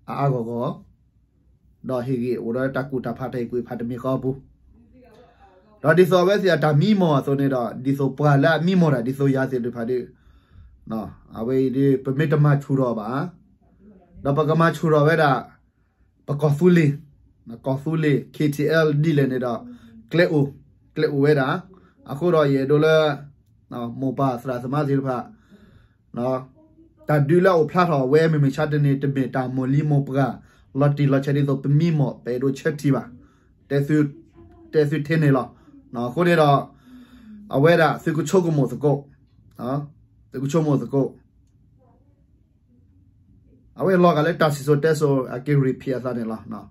အအါဂီၢ်ဂီၢ်, ဒီးဟ့ၣ်ဂံၢ်အိၣ်ဒီးတၢ်ကူၣ်တၢ်ဖးတၢ်ဟ့ၣ်ကူၣ်ဟ့ၣ်ဖးတမံၤဃီအပူၤ, ဒီးဒ်သိးအဝဲသ့ၣ်အတၢ်မံမီၢ်အသိးန့ၣ်ဒီး ဒ်သိးပှၤလၢအမံမီၢ်တၢ်ဒ်သိးယၤသ့ၣ်တဖၣ်ဒီး အဝဲအံၤဒီး ပမ့ၢ်တမၤဆူၣ်ထီၣ်ဘၣ်, ဒီးပကမၤဆူၣ်ထီၣ်ဝဲဒၣ် ပကီၢ်သူလ့ၤ, ကီၢ်သူလ့ၤ K T L ဒ်လဲၣ်န့ၣ်ဒီး ကျဲအိၣ်, ကျဲအိၣ်ဝဲဒၣ်. အဃိဒီးယအဲၣ်ဒိးလၢ မိၢ်ပၢ်သရၣ်သမါသ့ၣ်တဖၣ် တၢ်ဒုးလၢအအိၣ်ဖျါထီၣ်ဝဲမုၢ်မဆါတနံၤ တမ့ၢ်တၢ်မိၢ်လံမိၢ်ပှၢ် လီၤတံၢ်လီၤဆဲးဒ်သိးပမံမီၢ် ပအဲၣ်ဒိးဆၢထံၣ်ဘၣ်. တဲသုထဲန့ၣ်လီၤ. အဃိန့ၣ်ဒီး အဝဲဒၣ်သုကဆိကမိၣ်သကိး, သုကဆိကမိၣ်သကိး အဝဲလီၤဂာ်လၢတၢ်စံၣ်စိၤတဲစိၤ အက့ၤ repeat အသးန့ၣ်လီၤ.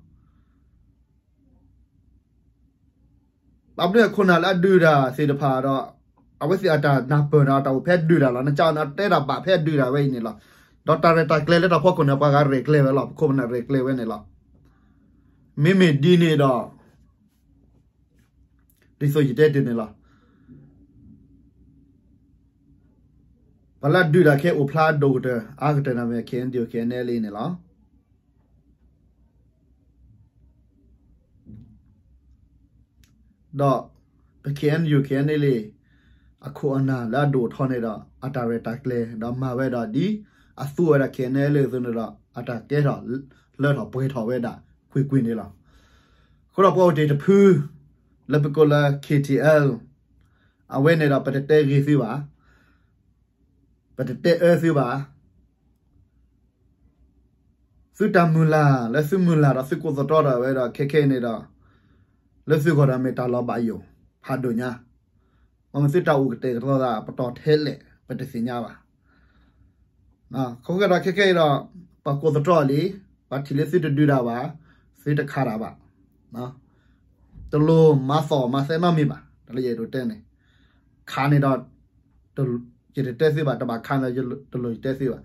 ဘၣ်မနုၤအခိၣ်နၢ်လၢအဒုးတၢ်သ့ၣ်တဖၣ်ဒီး အဝဲသ့ၣ်အတၢ်နၢ်ပၢၢ်န့ၣ် အတၢ်အိၣ်ဖဲဒုးတၢ်လီၤ. နကနတဲတၢ်ဘၣ်ဖဲဒုးတၢ်ဝဲအံၤန့ၣ်လီၤ. ဒီးတၢ်ရဲၣ်တၢ်ကျဲၤလၢတၢ်ဖီခိၣ်န့ၣ် ပှၤဂၤရဲၣ်ကျဲၤဝဲလီၤ. ပခိၣ်ပနၢ်ရဲၣ်ကျဲၤဝဲန့ၣ်လီၤ. မ့မ့ၢ်ဒ်န့ၣ်ဒီး ဒ်သိးယတဲတ့ၢ်န့ၣ်လီၤ. ပှၤလၢဒုးတၢ်ခဲအိၣ်ဖျါဒိၣ်ကတၢၢ် အါကတၢၢ်န့ၣ်မ့ၢ် KNDO KNLA န့ၣ်လီၤ. ဒီးပ KNU KNLA အခိၣ်အနၢ်လၢအဒိၣ်ထီၣ်န့ၣ်ဒီး အတၢ်ရဲၣ်တၢ်ကျဲၤ ဒီးမၤဝဲဒီးဒ်အသူဝဲဒၣ် KNLA အသိးန့ၣ်ဒီး အတၢ်ကဲထီၣ်လၢထီၣ်ပှဲၤထီၣ်ဝဲဒၣ်ကွ့ၢ်ကွ့ၢ်န့ၣ်လီၤ. အဃိဒီးပှၤအိၣ်တ့ၢ်တဖု လၢပကိးလၢ KTL အဝဲန့ၣ်ဒီး ပတတဲဂ့ၤသုဘၣ်, ပတတဲအၢသုဘၣ်. သုတၢ်မုၢ်လၢ်လၢသုမုၢ်လၢ်ဒီးသုကိးသတြီတၢ်ဝဲဒီး ခဲခဲအံၤန့ၣ်ဒီး လၢသုဂီၢ်ဒီးမ့ၢ်တၢ်လီၤဘၣ်ယိၣ်ဖးဒိၣ်ညါ, မ့ၢ်သုတၢ်အိၣ်ကတဲာ်ကတီၤသးပတီၢ်ထဲလဲၣ် ပတသ့ၣ်ညါဘၣ်. အဃိကဒီးခဲခဲအံၤဒီး ပှၤကိးသတြီလံ, ပှၤထံၣ်လၢသုတဒုးတၢ်ဘၣ်, သုတခးတၢ်ဘၣ်, တလိၣ်မၤသီၣ်မၤသဲနီတမံၤဘၣ်. တၢ်လၢယအဲၣ်ဒိးတဲန့ၣ်, ခးန့ၣ်ဒီး ယတတဲသုဘၣ်, တဘၣ်ခးန့ၣ်ဒီး တလိၣ်ယတဲသုဘၣ်.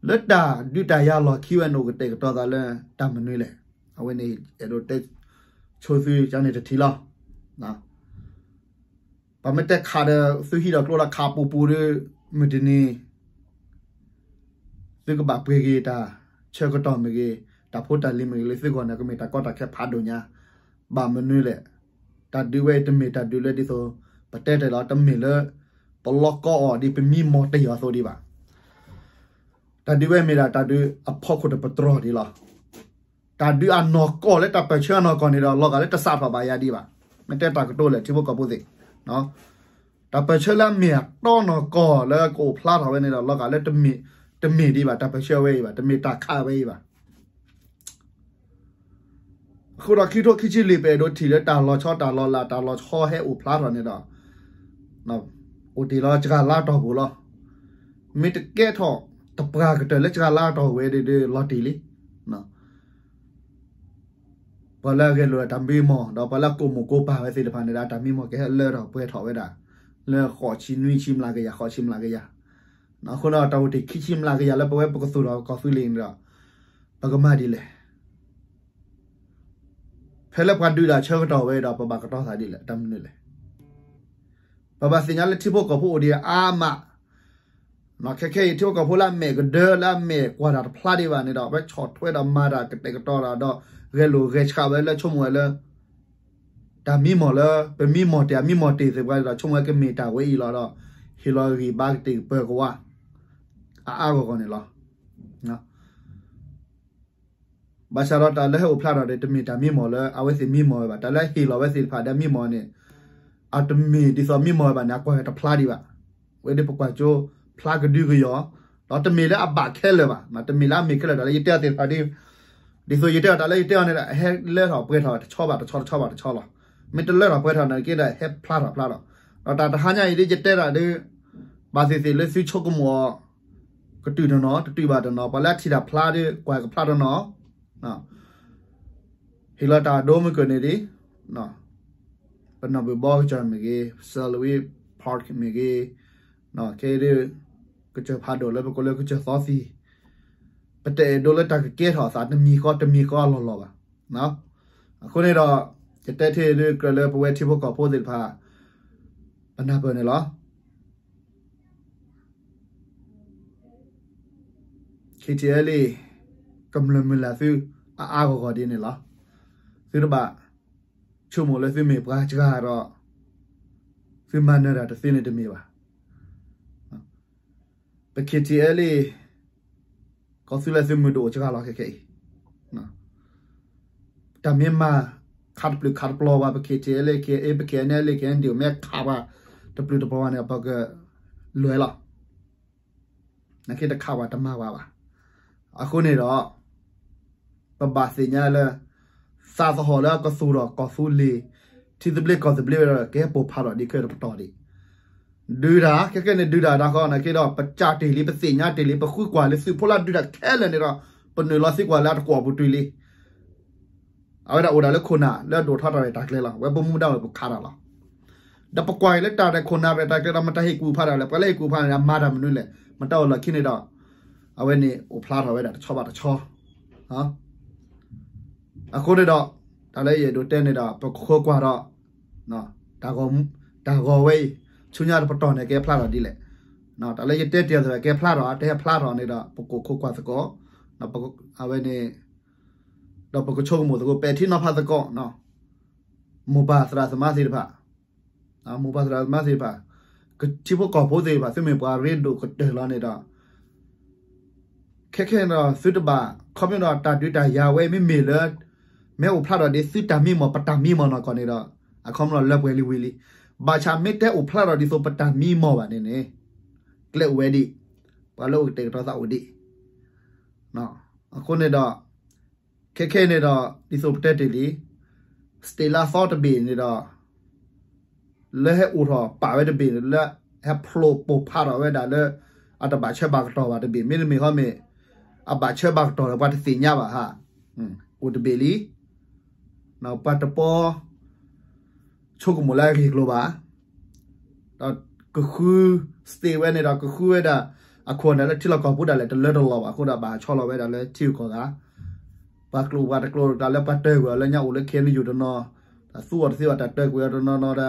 လၢတၢ်ဒုးတၢ်ယၤလီၢ်ခံဝဲန့ၣ် အိၣ်ကတဲာ်ကတီၤသးလၢတၢ်မနုၤလဲၣ်. အဝဲန့ၣ် အဲၣ်ဒိးတဲဆိသုကန့ၣ်တထံၣ်လီၤ. ပှၤမ့ၢ်တဲခးဒီး သုဟံးဒီးကျိဒီးခးပူၤပူၤဒီး မုၢ်တနံၤ သုကဘၣ်ပှ့ၤက့ၤတၢ်ဆၢကတီၢ်မ့ၢ်ဂ့ၤ, တၢ်ဖိတၢ်လံၤမ့ၢ်ဂ့ၤ လၢသုဂီၢ်န့ၣ် ကမ့ၢ်တၢ်ကီတၢ်ခဲဖးဒိၣ်ညါ, ဘၣ်မနုၤလဲၣ်. တၢ်ဒုးဝဲအံၤတမ့ၢ်တၢ်ဒုးလၢဒ်သိး ပတဲတ့ၢ်လီၤ, တမ့ၢ်လၢ ပလီၢ်ကီအီၤဒ်ပမံမီၢ်တ့ၢ်အီၤအသိးဒံးဘၣ်. တၢ်ဒုးဝဲမ့ၢ်ဒၣ်တၢ်ဒုးအဖီခိၣ်တပတြၢၤဒံးလီၤ. တၢ်ဒုးအနီၢ်ကီၢ်လၢတၢ်ပၢၢ်ဆၢအနီၢ်ကီၢ်န့ၣ်ဒီး လီၤဂာ်လၢတစးထီၣ်ဘၣ်ယၤဒံးဘၣ်. မ့ၢ်တဲတၢ်ကတိၤလဲၣ် ထံဖိကီၢ်ဖိသ့ၣ်, တၢ်ပၢၢ်ဆၢလၢအမ့ၢ်အတီနီၢ်ကီၢ်လၢကအိၣ်ဖျါထီၣ်ဝဲန့ၣ်ဒီး လီၤဂာ်လၢ တမ့ၢ်ဒံးဘၣ် တၢ်ပၢၢ်ဆၢဝဲအံၤဘၣ်, တမ့ၢ်တၢ်ခးဝဲအံၤဘၣ်. အဃိဒီးခံကထိခံဆံလွံၢ် ပအဲၣ်ဒိးထံၣ်လၢတၢ်လီၤဆီတၢ်လီၤလး တၢ်လီၤဆီဟဲအိၣ်ဖျါထီၣ်န့ၣ်ဒီး အိၣ်တ့ၢ်လီၤစှၤလါတီၢ်ပူၤလီၤ. မ့ၢ်တကဲထီၣ်တပှၢ်ကတၢၢ်လၢစှၤလါတီၢ်ဝဲဒီး လီၤတံၢ်လံ. ပှၤလၢအဂဲၤလိာ်တၢ်မံမီၢ် ဒီးပှၤလၢအကိးမိၢ်ကိးပၢ်ဝဲသ့ၣ်တဖၣ်န့ၣ်ဒီး တၢ်မံမီၢ်ကဟဲလၢထီၣ်ပှဲၤထီၣ်ဝဲဒၣ် လၢဃိးဆံနွံဆံမျးကယၤ ဃိးဆံမျးကယၤ. အဃိဒီးတၢ်အိၣ်တ့ၢ်ခံဆံမျးကယၤလၢပဝဲပကသူၣ်ထီၣ်ကီၢ်သူလ့ၤန့ၣ်ဒီး ပကမၤဒ်လဲၣ်. ဖဲလၢပှၤဒုးတၢ်ဆၢကတီၢ်ဝဲဒီး ပဘၣ်ကတီၤသးဒ်လဲၣ် တၢ်မနုၤလဲၣ်. ပဘၣ်သ့ၣ်ညါလၢထံဖိကီၢ်ဖိအိၣ်ဒံးအါမး. ခဲခဲအံၤ ထံဖိကီၢ်ဖိလၢအမဲာ်ကဒၢ လၢအမဲာ်ကွၢ်တၢ်တဖျါဒံးဘၣ်န့ၣ်ဒီး အဝဲဆီၣ်ထွဲဒီးမၤတၢ်ကတဲာ်ကတီၤတၢ်ဒီး ဂဲၤလိာ်ဂဲၤဆှးဝဲလၢဆိကမိၣ်ဝဲလၢ တၢ်မံမီၢ်လၢ ပမံမီၢ်တ့ၢ် အမံမီၢ်တ့ၢ်သ့ၣ်တဖၣ်ဒီး ဆိကမိၣ်ဝဲကမ့ၢ်တၢ်ဝဲအံၤလီၤဒီး ဟ့ၣ်လီၤဂံၢ်ဘါကတံာ်ကပၢၤကဝါ အါအါဂီၢ်ဂီၢ်န့ၣ်လီၤ. ဘၣ်ဆၣ်ဒီးတၢ်လၢဟဲအိၣ်ဖျါထီၣ်ဒီး တမ့ၢ်တၢ်မံမီၢ်လၢအဝဲသ့ၣ်မံမီၢ်ဝဲဘၣ်. တၢ်လၢဟ့ၣ်လီၤဝဲသ့ၣ်တဖၣ်ဒီးမံမီၢ်န့ၣ် အတမ့ၢ်ဒ်သိးမံမီၢ်ဝဲဘၣ်န့ၣ် အကွၢ်တဖျါဒံးဘၣ်. ဝဲဒၣ်ပကွၢ်ကၠိဖျါကဒုကယီၤ ဒီးတမ့ၢ်လၢအဘၣ်ခဲလၢာ်ဘၣ်, တမ့ၢ်လၢအမ့ၢ်ခဲလၢာ် တၢ်လၢယတဲအီၤသ့ၣ်တဖၣ်ဒ် ဒ်သိးယတဲအီၤတၢ်လၢယတဲအီၤန့ၣ်ဒီး ဟဲလၢထီၣ်ပှဲၤထီၣ်တဆီဘၣ်တဆီ တဆီဘၣ်တဆီလီၤ. မ့ၢ်တလၢထီၣ်ပှဲၤထီၣ်န့ၣ်က့ဒီး ဟဲဖျါထီၣ်ဖျါလီၤ. ဒီးတၢ်တဟါညါအံၤဒ်ယတဲတၢ်ဒီး ဘၣ်သ့ၣ်သ့ၣ်လၢသုဆိကမိၣ်အီၤ ကတုၤတနီၤ တတုၤဘၣ်တနီၤ ပှၤလၢအထံၣ်တၢ်ဖျါဒီး ကွၢ်ကဖျါတနီၤ ဟ့ၣ်လီၤတၢ်ဒိမုၢ်ကၢၢ်န့ၣ်ဒ် ပနီၢ်ဘုၣ်ဘီကစၢၢ်မ့ၢ်ဂ့ၤ, Salween Park မ့ၢ်ဂ့ၤ, ခဲအံၤဒ် ကစၢၢ်ဖးဒိၣ်လၢပကိးလၢကစၢၢ်သီသံၣ်, ပတအဲၣ်ဒိးလၢတၢ်ကကဲထီၣ်အသးတမံၤဃီတမံၤဃီအလီၢ်လီၢ်ဘၣ်. အဃိန့ၣ်ဒီး ယတဲထဲဒ်ကြၢးလၢပဝဲထံဖိကီၢ်ဖိသ့ၣ်တဖၣ် ပနၢ်ပၢၢ်န့ၣ်လီၤ. KTLA ကမျၢၢ်မုၢ်လၢ်သု အါအါဂီၢ်ဂီၢ်ဒ်န့ၣ်လီၤ. သုတဘၣ်ဆိကမိၣ်လၢသုမ့ၢ်ပှၤစှၤဒီး သုမၤနၢၤတၢ်တသ့န့ၣ်တမ့ၢ်ဘၣ်. ပ KTLA ကီၢ်သူလ့ၤသုးမုၢ်ဒိၣ်အိၣ်စှၤလီၤခဲခဲအံၤ တၢ်မ့ၢ်မၤခးတပျုာ်ခးတပျီၤဘၣ် ပ KTLA ပ KNLA KNDO မ့ၢ်ခးပှၤတပျုာ်တပျီၤဘၣ်န့ၣ် ပကလွဲလီၤ. နာ်က့တခးပှၤတမၤပှၤဘၣ်. အဃိန့ၣ်ဒီး ပဘၣ်သ့ၣ်ညါလၢ သးသဟီၣ်လၢအကသူၣ်ထီၣ်ကီၢ်သူလ့ၤ ထံသဘျ့ကီၢ်သဘျ့ဝဲဒီး ကဟဲပိၢ်ဖးထီၣ်ဒံးခဲတပတီၢ်ဒံး ဒုးတၢ် ခဲကဲန့ၣ်ဒုးတၢ်တၢ်ဃီ နာ်က့ဒီး ပစၢ်တ့ၢ်လံ ပသ့ၣ်ညါတ့ၢ်လံ ပဃုကွၢ်လၢသုးဖိလၢဒုးတၢ်ခဲလၢာ်န့ၣ်ဒီး ပနုာ်လီၤသံကွၢ်လၢအတကွီၢ်ပူၤတုၤလံ. အဝဲဒၣ်အိၣ်ဒၣ်လၢခိၣ်နၢ်လၢအဒိၣ်ထီၣ်တၢ်ရဲၣ်တၢ်ကျဲၤလီၤ. ဝဲပမူဒါဝဲပခးတၢ်လီၤ. ဒီးပကွၢ်က့ၤလၢတၢ်ရဲၣ်ခိၣ်နၢ်ရဲၣ်တၢ်ကျဲၤဒီး မတၤဟ့ၣ်ကူၣ်ဖးတၢ်လဲၣ်, ပှၤလၢဟ့ၣ်ကူၣ်ဖးန့ၣ် အမၤတၢ်မနုၤလဲၣ်, မတၤအိၣ်လီၢ်ခံန့ၣ်ဒီး အဝဲန့ၣ်အိၣ်ဖျါထီၣ်ဝဲဒၣ်တဆီဘၣ်တဆီ အဃိန့ၣ်ဒီး တၢ်လၢယအဲၣ်ဒိးတဲန့ၣ်ဒီး ပကဃုကွၢ်ဒီး တၢ်ဂီၤဝဲအံၤ ဆူညါတပတီၢ်န့ၣ် ကဲဖျါထီၣ်ဒ်လဲၣ်. တၢ်လၢယတဲတ့ၢ်အသိး ကဲဖျါထီၣ် တဟဲဖျါထီၣ်န့ၣ်ဒီး ပကခိးကွၢ်သကိး အဝဲန့ၣ် ဒီးပကဆိကမိၣ်သကိး ပဲာ်ထံနီၤဖးသကိး မိၢ်ပၢ်သရၣ်သမါသ့ၣ်တဖၣ် မိၢ်ပၢ်သရၣ်သမါသ့ၣ်တဖၣ် ထံဖိကီၢ်ဖိသ့ၣ်တဖၣ် သုမ့ၢ်ပှၤရ့ဒိၣ်ကတၢၢ်လီၤန့ၣ်ဒီး ခဲခဲန့ၣ်ဒီး သုတဘၣ် ခီဖျိဒီးတၢ်ဒုးတၢ်ယၤဝဲမ့မ့ၢ်လၢ မ့ၢ်အိၣ်ဖျါထီၣ်ဒ်သုတၢ်မံမီၢ် ပတၢ်မံမီၢ်နီၢ်ကီၢ်န့ၣ်ဒီး အခီပညီလၢပှဲၤလံဝံၤလံ. ဘၣ်ဆၣ်မ့ၢ်တအိၣ်ဖျါထီၣ်ဒ်သိးပတၢ်မံမီၢ်ဘၣ်န့ၣ်န့ၣ် ကျဲအိၣ်ဝဲဒံး ပှၤလၢအိၣ်ကတဲာ်ကတီၤသးအိၣ်ဒံး အဃိန့ၣ်ဒီး ခဲခဲန့ၣ်ဒီး ဒ်သိးပတဲတ့ၢ်လံ state လၢအသီတဘ့ၣ်န့ၣ်ဒီး လၢဟဲအိၣ်ထီၣ်ပာ်ဝဲတဘ့ၣ် လၢဟဲဖျိးပိၢ်ဖးထီၣ်ဝဲဒၣ်လၢ အတဘၣ်ဆၢဘၣ်ကတီၢ်ဘၣ်တဘ့ၣ် မ့တမ့ၢ်ဟီမ့ၢ် အဘၣ်ဆၢဘၣ်ကတီၢ်လၢပှၤတသ့ၣ်ညါဘၣ်ဧါ အိၣ်တဘ့ၣ်လံ ပှၤတပီ ဆိကမိၣ်လၢအဂ့ၢ်အကျိၤဘၣ် ဒီးကဃု state ဝဲန့ၣ်ဒီး ကဃုဝဲဒၣ် အခိၣ်အနၢ်လၢထံလီၢ်ကီၢ်ပူၤဒၣ်လဲာ် တလၢတလီၤဘၣ်အဃိဒီး ဘၣ်ဆီလီၤဝဲဒၣ်လၢထံဂုၤကီၢ်ဂၤ ပှၤကျိာ်ပှၤတကျိာ်တကျါလၢပှၤတၢၢ်ကွံာ်အီၤလၢညါအိၣ်လၢ ခ့ၣ်အဲၣ်ယူၣ် တနီၤ တၢ်သူအီၤတသ့အီၤ တၢ်တၢၢ်ကွံာ်အီၤတနီၤနီၤဒီး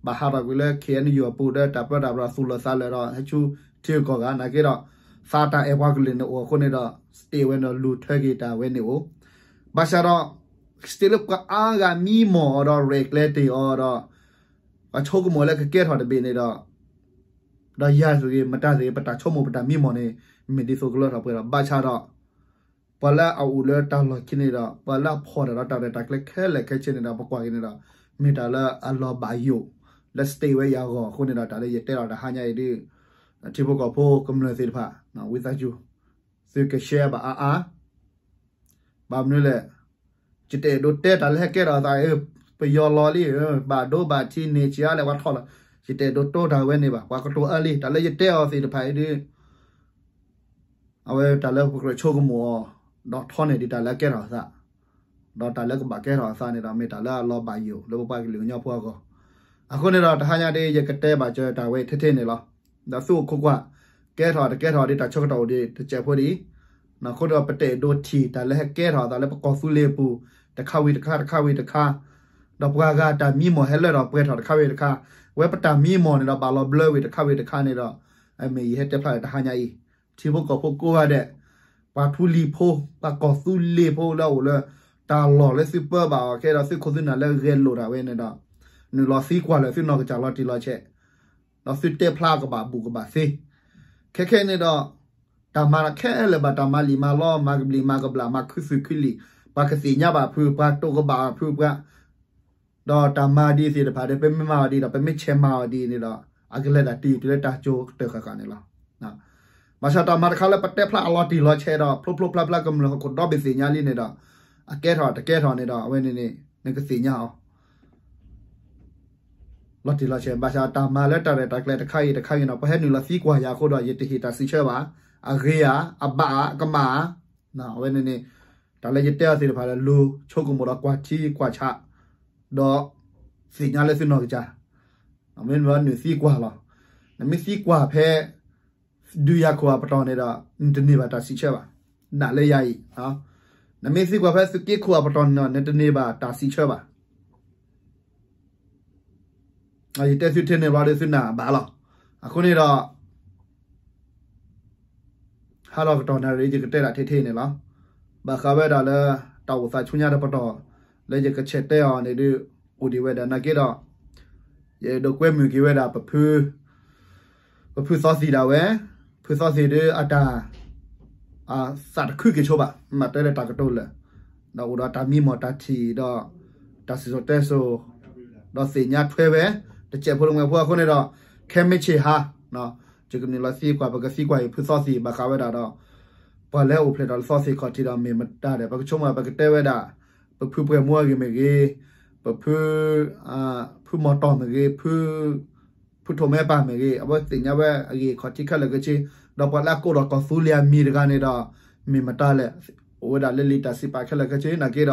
ဘၣ်ဟးထီၣ်ကွံာ်လၢ ခ့ၣ်အဲၣ်ယူၣ် အပူၤဒီး တၢ်ပၢတၢ်ပြးသူၣ်လီၤသးလီၤဒီး ဟဲဆူထံဂုၤကီၢ်ဂၤ နာ်က့ဒီး သးတၢ်အဲၣ်ပှၤကလုာ်န့ၣ်အိၣ်အဃိန့ၣ်ဒီး state ဝဲန့ၣ်ဒီး လူၤထွဲက့ၤတၢ်ဝဲန့ၣ်အိၣ် ဘၣ်ဆၣ်ဒီး state လၢပှၤအါဂၤမံမီၢ်အီၤဒီး ရဲၣ်ကျဲၤတ့ၢ်အီၤဒီး ပှၤဆိကမိၣ်လၢကကဲထီၣ်တဘ့ၣ်န့ၣ်ဒီး ဒီးယၤတဂ့ၤ မတၤတဂ့ၤ ပတၢ်ဆိကမိၣ်ပတၢ်မံမီၢ်န့ၣ် မ့ၢ်ဒ်သိးကလၢထီၣ်ပှဲၤဒီး ဘၣ်ဆၣ်ဒီး ပှၤလၢအအိၣ်လၢတၢ်လီၢ်ခံန့ၣ်ဒီး ပှၤလၢအဖီၣ်တၢ်ဒီးတၢ်ရဲၣ်တၢ်ကျဲၤခဲလၢာ်ခဲဆ့န့ၣ်ဒီး ပကွၢ်က့ၤန့ၣ်ဒီး မ့ၢ်တၢ်လၢအလီၤဘၣ်ယိၣ် လၢ state ဝဲယၤအဂီၢ်အဃိန့ၣ်ဒီး တၢ်လၢယတဲလီၤတဟါညါအံၤဒ် ထံဖိကီၢ်ဖိကမျၢၢ်သ့ၣ်တဖၣ် ဝံသးစူၤ သုက share ဘၣ်အါအါ ဘၣ်မနုၤလဲၣ် ယတအဲၣ်ဒိးတဲတၢ်လၢဟဲကဲထီၣ်အသး ပယီၤလီၤလံ ဘၣ်ဒိဘၣ်ထံးန့ၢ်ဆံးအါလဲၣ် ပှၤထီၣ်လီၤ ယတအဲၣ်ဒိးတိတၢ်ဝဲန့ၣ်ဘၣ် ပှၤကတိၤအါလံ တၢ်လၢယတဲအီၤသ့ၣ်တဖၣ်အံၤဒ် အဝဲတၢ်လၢပကြၢးဆိကမိၣ်အီၤ ဒီးထီန့ၢ်ဒံးတၢ်လၢအကဲထီၣ်အသး ဒီးတၢ်လၢကဘၣ်ကဲထီၣ်အသးန့ၣ်ဒီး မ့ၢ်တၢ်လၢအလီၤဘၣ်ယိၣ်လၢပပှၤကလုာ်ကညီဖိအဂီၢ် အဃိန့ၣ်ဒီး တဟါညါဒ် ယကတဲဘၣ်စၢၤတၢ်ဝဲထဲထဲန့ၣ်လီၤ. ဒီးသုအိၣ်ခိးကွၢ် ကဲထီၣ်တကဲထီၣ်ဒ်တၢ်ဆၢကတီၢ်အိၣ်ဒံးတစဲးဖိဒံး အဃိဒီး ပတအဲၣ်ဒိးထံၣ်တၢ်လၢဟဲကဲထီၣ်အသးလၢပကီၢ်သူလ့ၤအပူၤ တခါဝံၤတခါ တခါဝံၤတခါ ဒီးပှၤဂၤတၢ်မံမီၢ်ဟဲလၢထီၣ်ပှဲၤထီၣ်တခါဝံၤတခါ ဝဲပတၢ်မံမီၢ်န့ၣ်ဒီး ဘၣ်လီၤဘျၢဝံၤတခါဝံၤတခါန့ၣ်ဒီး အမ့ၢ်ယဟဲတဲဖျါလၢတဟါညါအံၤ ထံဖိကီၢ်ဖိကိးဂၤဒဲး ပှၤထူလံၤဖိ ပှၤကီၢ်သူလ့ၤဖိလၢအအိၣ်လၢ တၢ်လီၢ်လၢသုပၢဘၣ်အီၤခဲဒီး သုခိၣ်သုနၢ်လၢဂဲၤလိာ်တၢ်ဝဲန့ၣ်ဒီး နုာ်လီၤသံကွၢ်လၢသုနီၢ်ကစၢ်လီၤတံၢ်လီၤဆဲး ဒီးသုတဲဖျါကဘၣ်ဘူးကဘၣ်သ့ ခဲခဲန့ၣ်ဒီး တၢ်မၤခဲလၢာ်ဘၣ် တၢ်မၤလံာ်မၤလီ မၤကဘျံးမၤကဘျၣ် မၤခုသူၣ်ခုလံာ် ပှၤကသ့ၣ်ညါဘၣ်ဖု ပှၤတိၢ်ကဘၣ်ဖုပှၤ ဒီးတၢ်မၤဒ်သ့ၣ်တဖၣ်ဒီး ပမ့ၢ်မၤအီၤဒ်ဒီး ပမ့ၢ်ဆဲးမၤအီၤဒ်န့ၣ်ဒီး အကလဲၤတၢ်တ့ၢ်တုၤလၢတၢ်ကၠိကတၢၢ်ဃၣ်ဃၣ်န့ၣ်လီၤ. ဘၣ်ဆၣ်တၢ်မၤတခါလၢပတဲဖျါအလီၤတံၢ်လီၤဆဲးဒီး ဖျိဖျိဖျါဖျါကမျၢၢ်ဟီၣ်ခိၣ်ဒီဘ့ၣ်သ့ၣ်ညါလံန့ၣ်ဒီး အကဲထီၣ်တကဲထီၣ်န့ၣ်ဒီး အဝဲန့ၣ်န့ၣ် နကသ့ၣ်ညါအီၤ လီၤတံၢ်လီၤဆဲး ဘၣ်ဆၣ်တၢ်မၤလၢတၢ်ရဲၣ်တၢ်ကျဲၤတခါအံၤတခါအံၤန့ၣ် ပှၤဟဲနုာ်လီၤသံကွၢ်ယၤအဃိဒီး ယတဟ့ၣ်တၢ်စံးဆၢဘၣ် အဂ့ၤဧါ အဘၣ်ဧါ အကမၣ်ဧါ အဝဲန့ၣ်န့ၣ် တၢ်လၢယတဲအီၤသ့ၣ်တဖၣ်ဒီး လူၤဆိကမိၣ်ဒီးကွၢ်ထံကွၢ်ဆး ဒီးသ့ၣ်ညါလၢသုနီၢ်ကစၢ် မ့ၢ်နုာ်သံကွၢ်လီၤ. နမ့ၢ်သံကွၢ်ဖဲ ဒုးယၤခိၣ်အပတီၢ်န့ၣ်ဒီး နတန့ၢ်ဘၣ်တၢ်စံးဆၢဘၣ်. နာ်လၢယၤအံၤ နမ့ၢ်သံကွၢ်ဖဲသုးက့ခိၣ်အပတီၢ်န့ၣ်ဒီး နတန့ၢ်ဘၣ်တၢ်စံးဆၢဘၣ်. ယတဲသုထဲန့ၣ်ဘျီဒီးသုနာ်ဘၣ်လီၤ. အဃိန့ၣ်ဒီး ဟါလီၤကတီၢ်နၣ်ရံၣ် ယကတဲဒၣ်ထဲထဲန့ၣ်လီၤ. ဘၣ်ဃးဝဲဒၣ်လၢ တၢ်အိၣ်သးဆူညါတပတီၢ် လၢယကဆဲးတဲအီၤန့ၣ်ဒီး အိၣ်ဒံးဝဲဒၣ်နာ်က့ဒီး ယအဲၣ်ဒိးကွဲမုာ်က့ၤဝဲဒၣ် ပဖုသီသံၣ်ဒၣ်ဝဲ, ဖုသီသံၣ်ဒီးအတၢ် သးတခုက့ၤဆိဘၣ် မ့ၢ်တဲလၢတၢ်ကတိၤလၢာ်, ဒီးအိၣ်ဒီးတၢ်မံမီၢ်တၢ်ထံၣ်ဒီး တၢ်စံၣ်စိၤတဲစိၤ, ဒီးသ့ၣ်ညါထွဲဝဲ တစဲးဖိလၢမွဲဖိအဃိန့ၣ်ဒီး ခဲမုၢ်ဆ့ၣ်ဟါ ယကနုာ်လီၤသံကွၢ် ပကသံကွၢ်အံၤဖုသီသံၣ် ဘၣ်ဃးဝဲဒၣ်ဒီး ပှၤလၢအိၣ်ဖျဲၣ်ထီၣ်လၢသီသံၣ်ခီၣ်ထံးဒီးမ့ၢ်မတၤဒီး ပကဆိကမိၣ် ပကတဲဝဲဒၣ် ပဖုပှဲၤမူအဂ့ၢ်မ့ၢ်ဂ့ၤ, ပဖု ဖုမီၢ်တီၢ်မ့ၢ်ဂ့ၤ, ဖု ဖုထိးမဲပၢ်မ့ၢ်ဂ့ၤ, အဝဲသ့ၣ်ညါဝဲအဂ့ၢ်ခီၣ်ထံးခဲလၢာ်ခဲဆ့, ဒီးပှၤလၢအကိးဒီးကီၢ်သူလ့ၤအမံၤတဂၤန့ၣ်ဒီး မ့ၢ်မတၤလဲၣ်, အိၣ်ဝဲဒၣ်လၢလံာ်တၢ်စံးပာ်ခဲလၢာ်ခဲဆ့နာ်က့ဒီး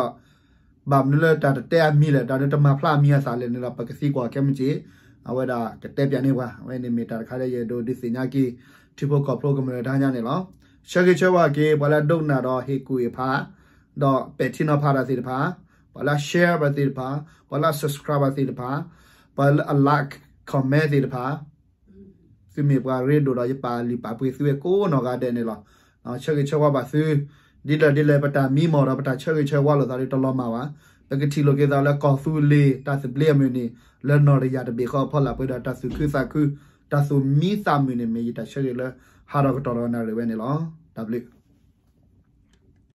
ဘၣ်မနုၤလၢတၢ်တတဲအမံၤလဲၣ်, တၢ်ဒုးတမၤဖျါအမံၤအသၣ်လဲၣ်န့ၣ်ဒီး ပကသံကွၢ်ခဲမုၢ်ဆ့ၣ်, အဝဲဒၣ်ကတဲပၠးန့ၢ်ပှၤ, အဝဲန့ၣ်မ့ၢ်တၢ်တခါလၢယအဲၣ်ဒိးဒုးသ့ၣ်ညါက့ၤ ထံဖိကီၢ်ဖိကမျၢၢ်တဟါညါန့ၣ်လီၤ. ဆၢဂ့ၤဆၢဝါက့ၤ ပှၤလၢအဒိကနၣ်ဒီးဟ့ၣ်ကူၣ်အ့ၣ်ဖး ဒီးပဲာ်ထံနီၤဖးတၢ်သ့ၣ်တဖၣ်, ပှၤလၢအ share ဘၣ်သ့ၣ်တဖၣ်, ပှၤလၢအ subscribe ဘၣ်သ့ၣ်တဖၣ်, ပှၤလၢအ like comment သ့ၣ်တဖၣ် သုမ့ၢ်ပှၤရ့ဒိၣ်ဒီးယပာ်လုၢ်ပာ်ပှ့ၤသုဝဲကိးနီၢ်ဂၤဒဲးန့ၣ်လီၤ. ဆၢဂ့ၤဆၢဝါဘၣ်သု, ဒ်လဲၣ်ဒ်လဲၣ် ပတၢ်မံမီၢ်ဒီးပတၢ်ဆၢဂ့ၤဆၢဝါလိာ်သးဒီးတလီၤမၢ်ဘၣ်. ပကထံၣ်လိာ်က့ၤသးလၢကီၢ်သူလ့ၤတၢ်သဘျ့အမုၢ်နံၤ လၢနီၢ်တယၢ်တဘ့ၣ်ဃီအဖီလာ် ပှဲၤဒီးတၢ်သူၣ်ခုသးခု, တၢ်သူၣ်မံသးမုာ်န့ၣ် မ့ၢ်ယတၢ်ဆၢဂ့ၤလၢ ဟးထီၣ်ကတီၢ်ဒီးနၣ်ရံၣ်ဝဲန့ၣ်လီၤ. တၢ်ဘျုး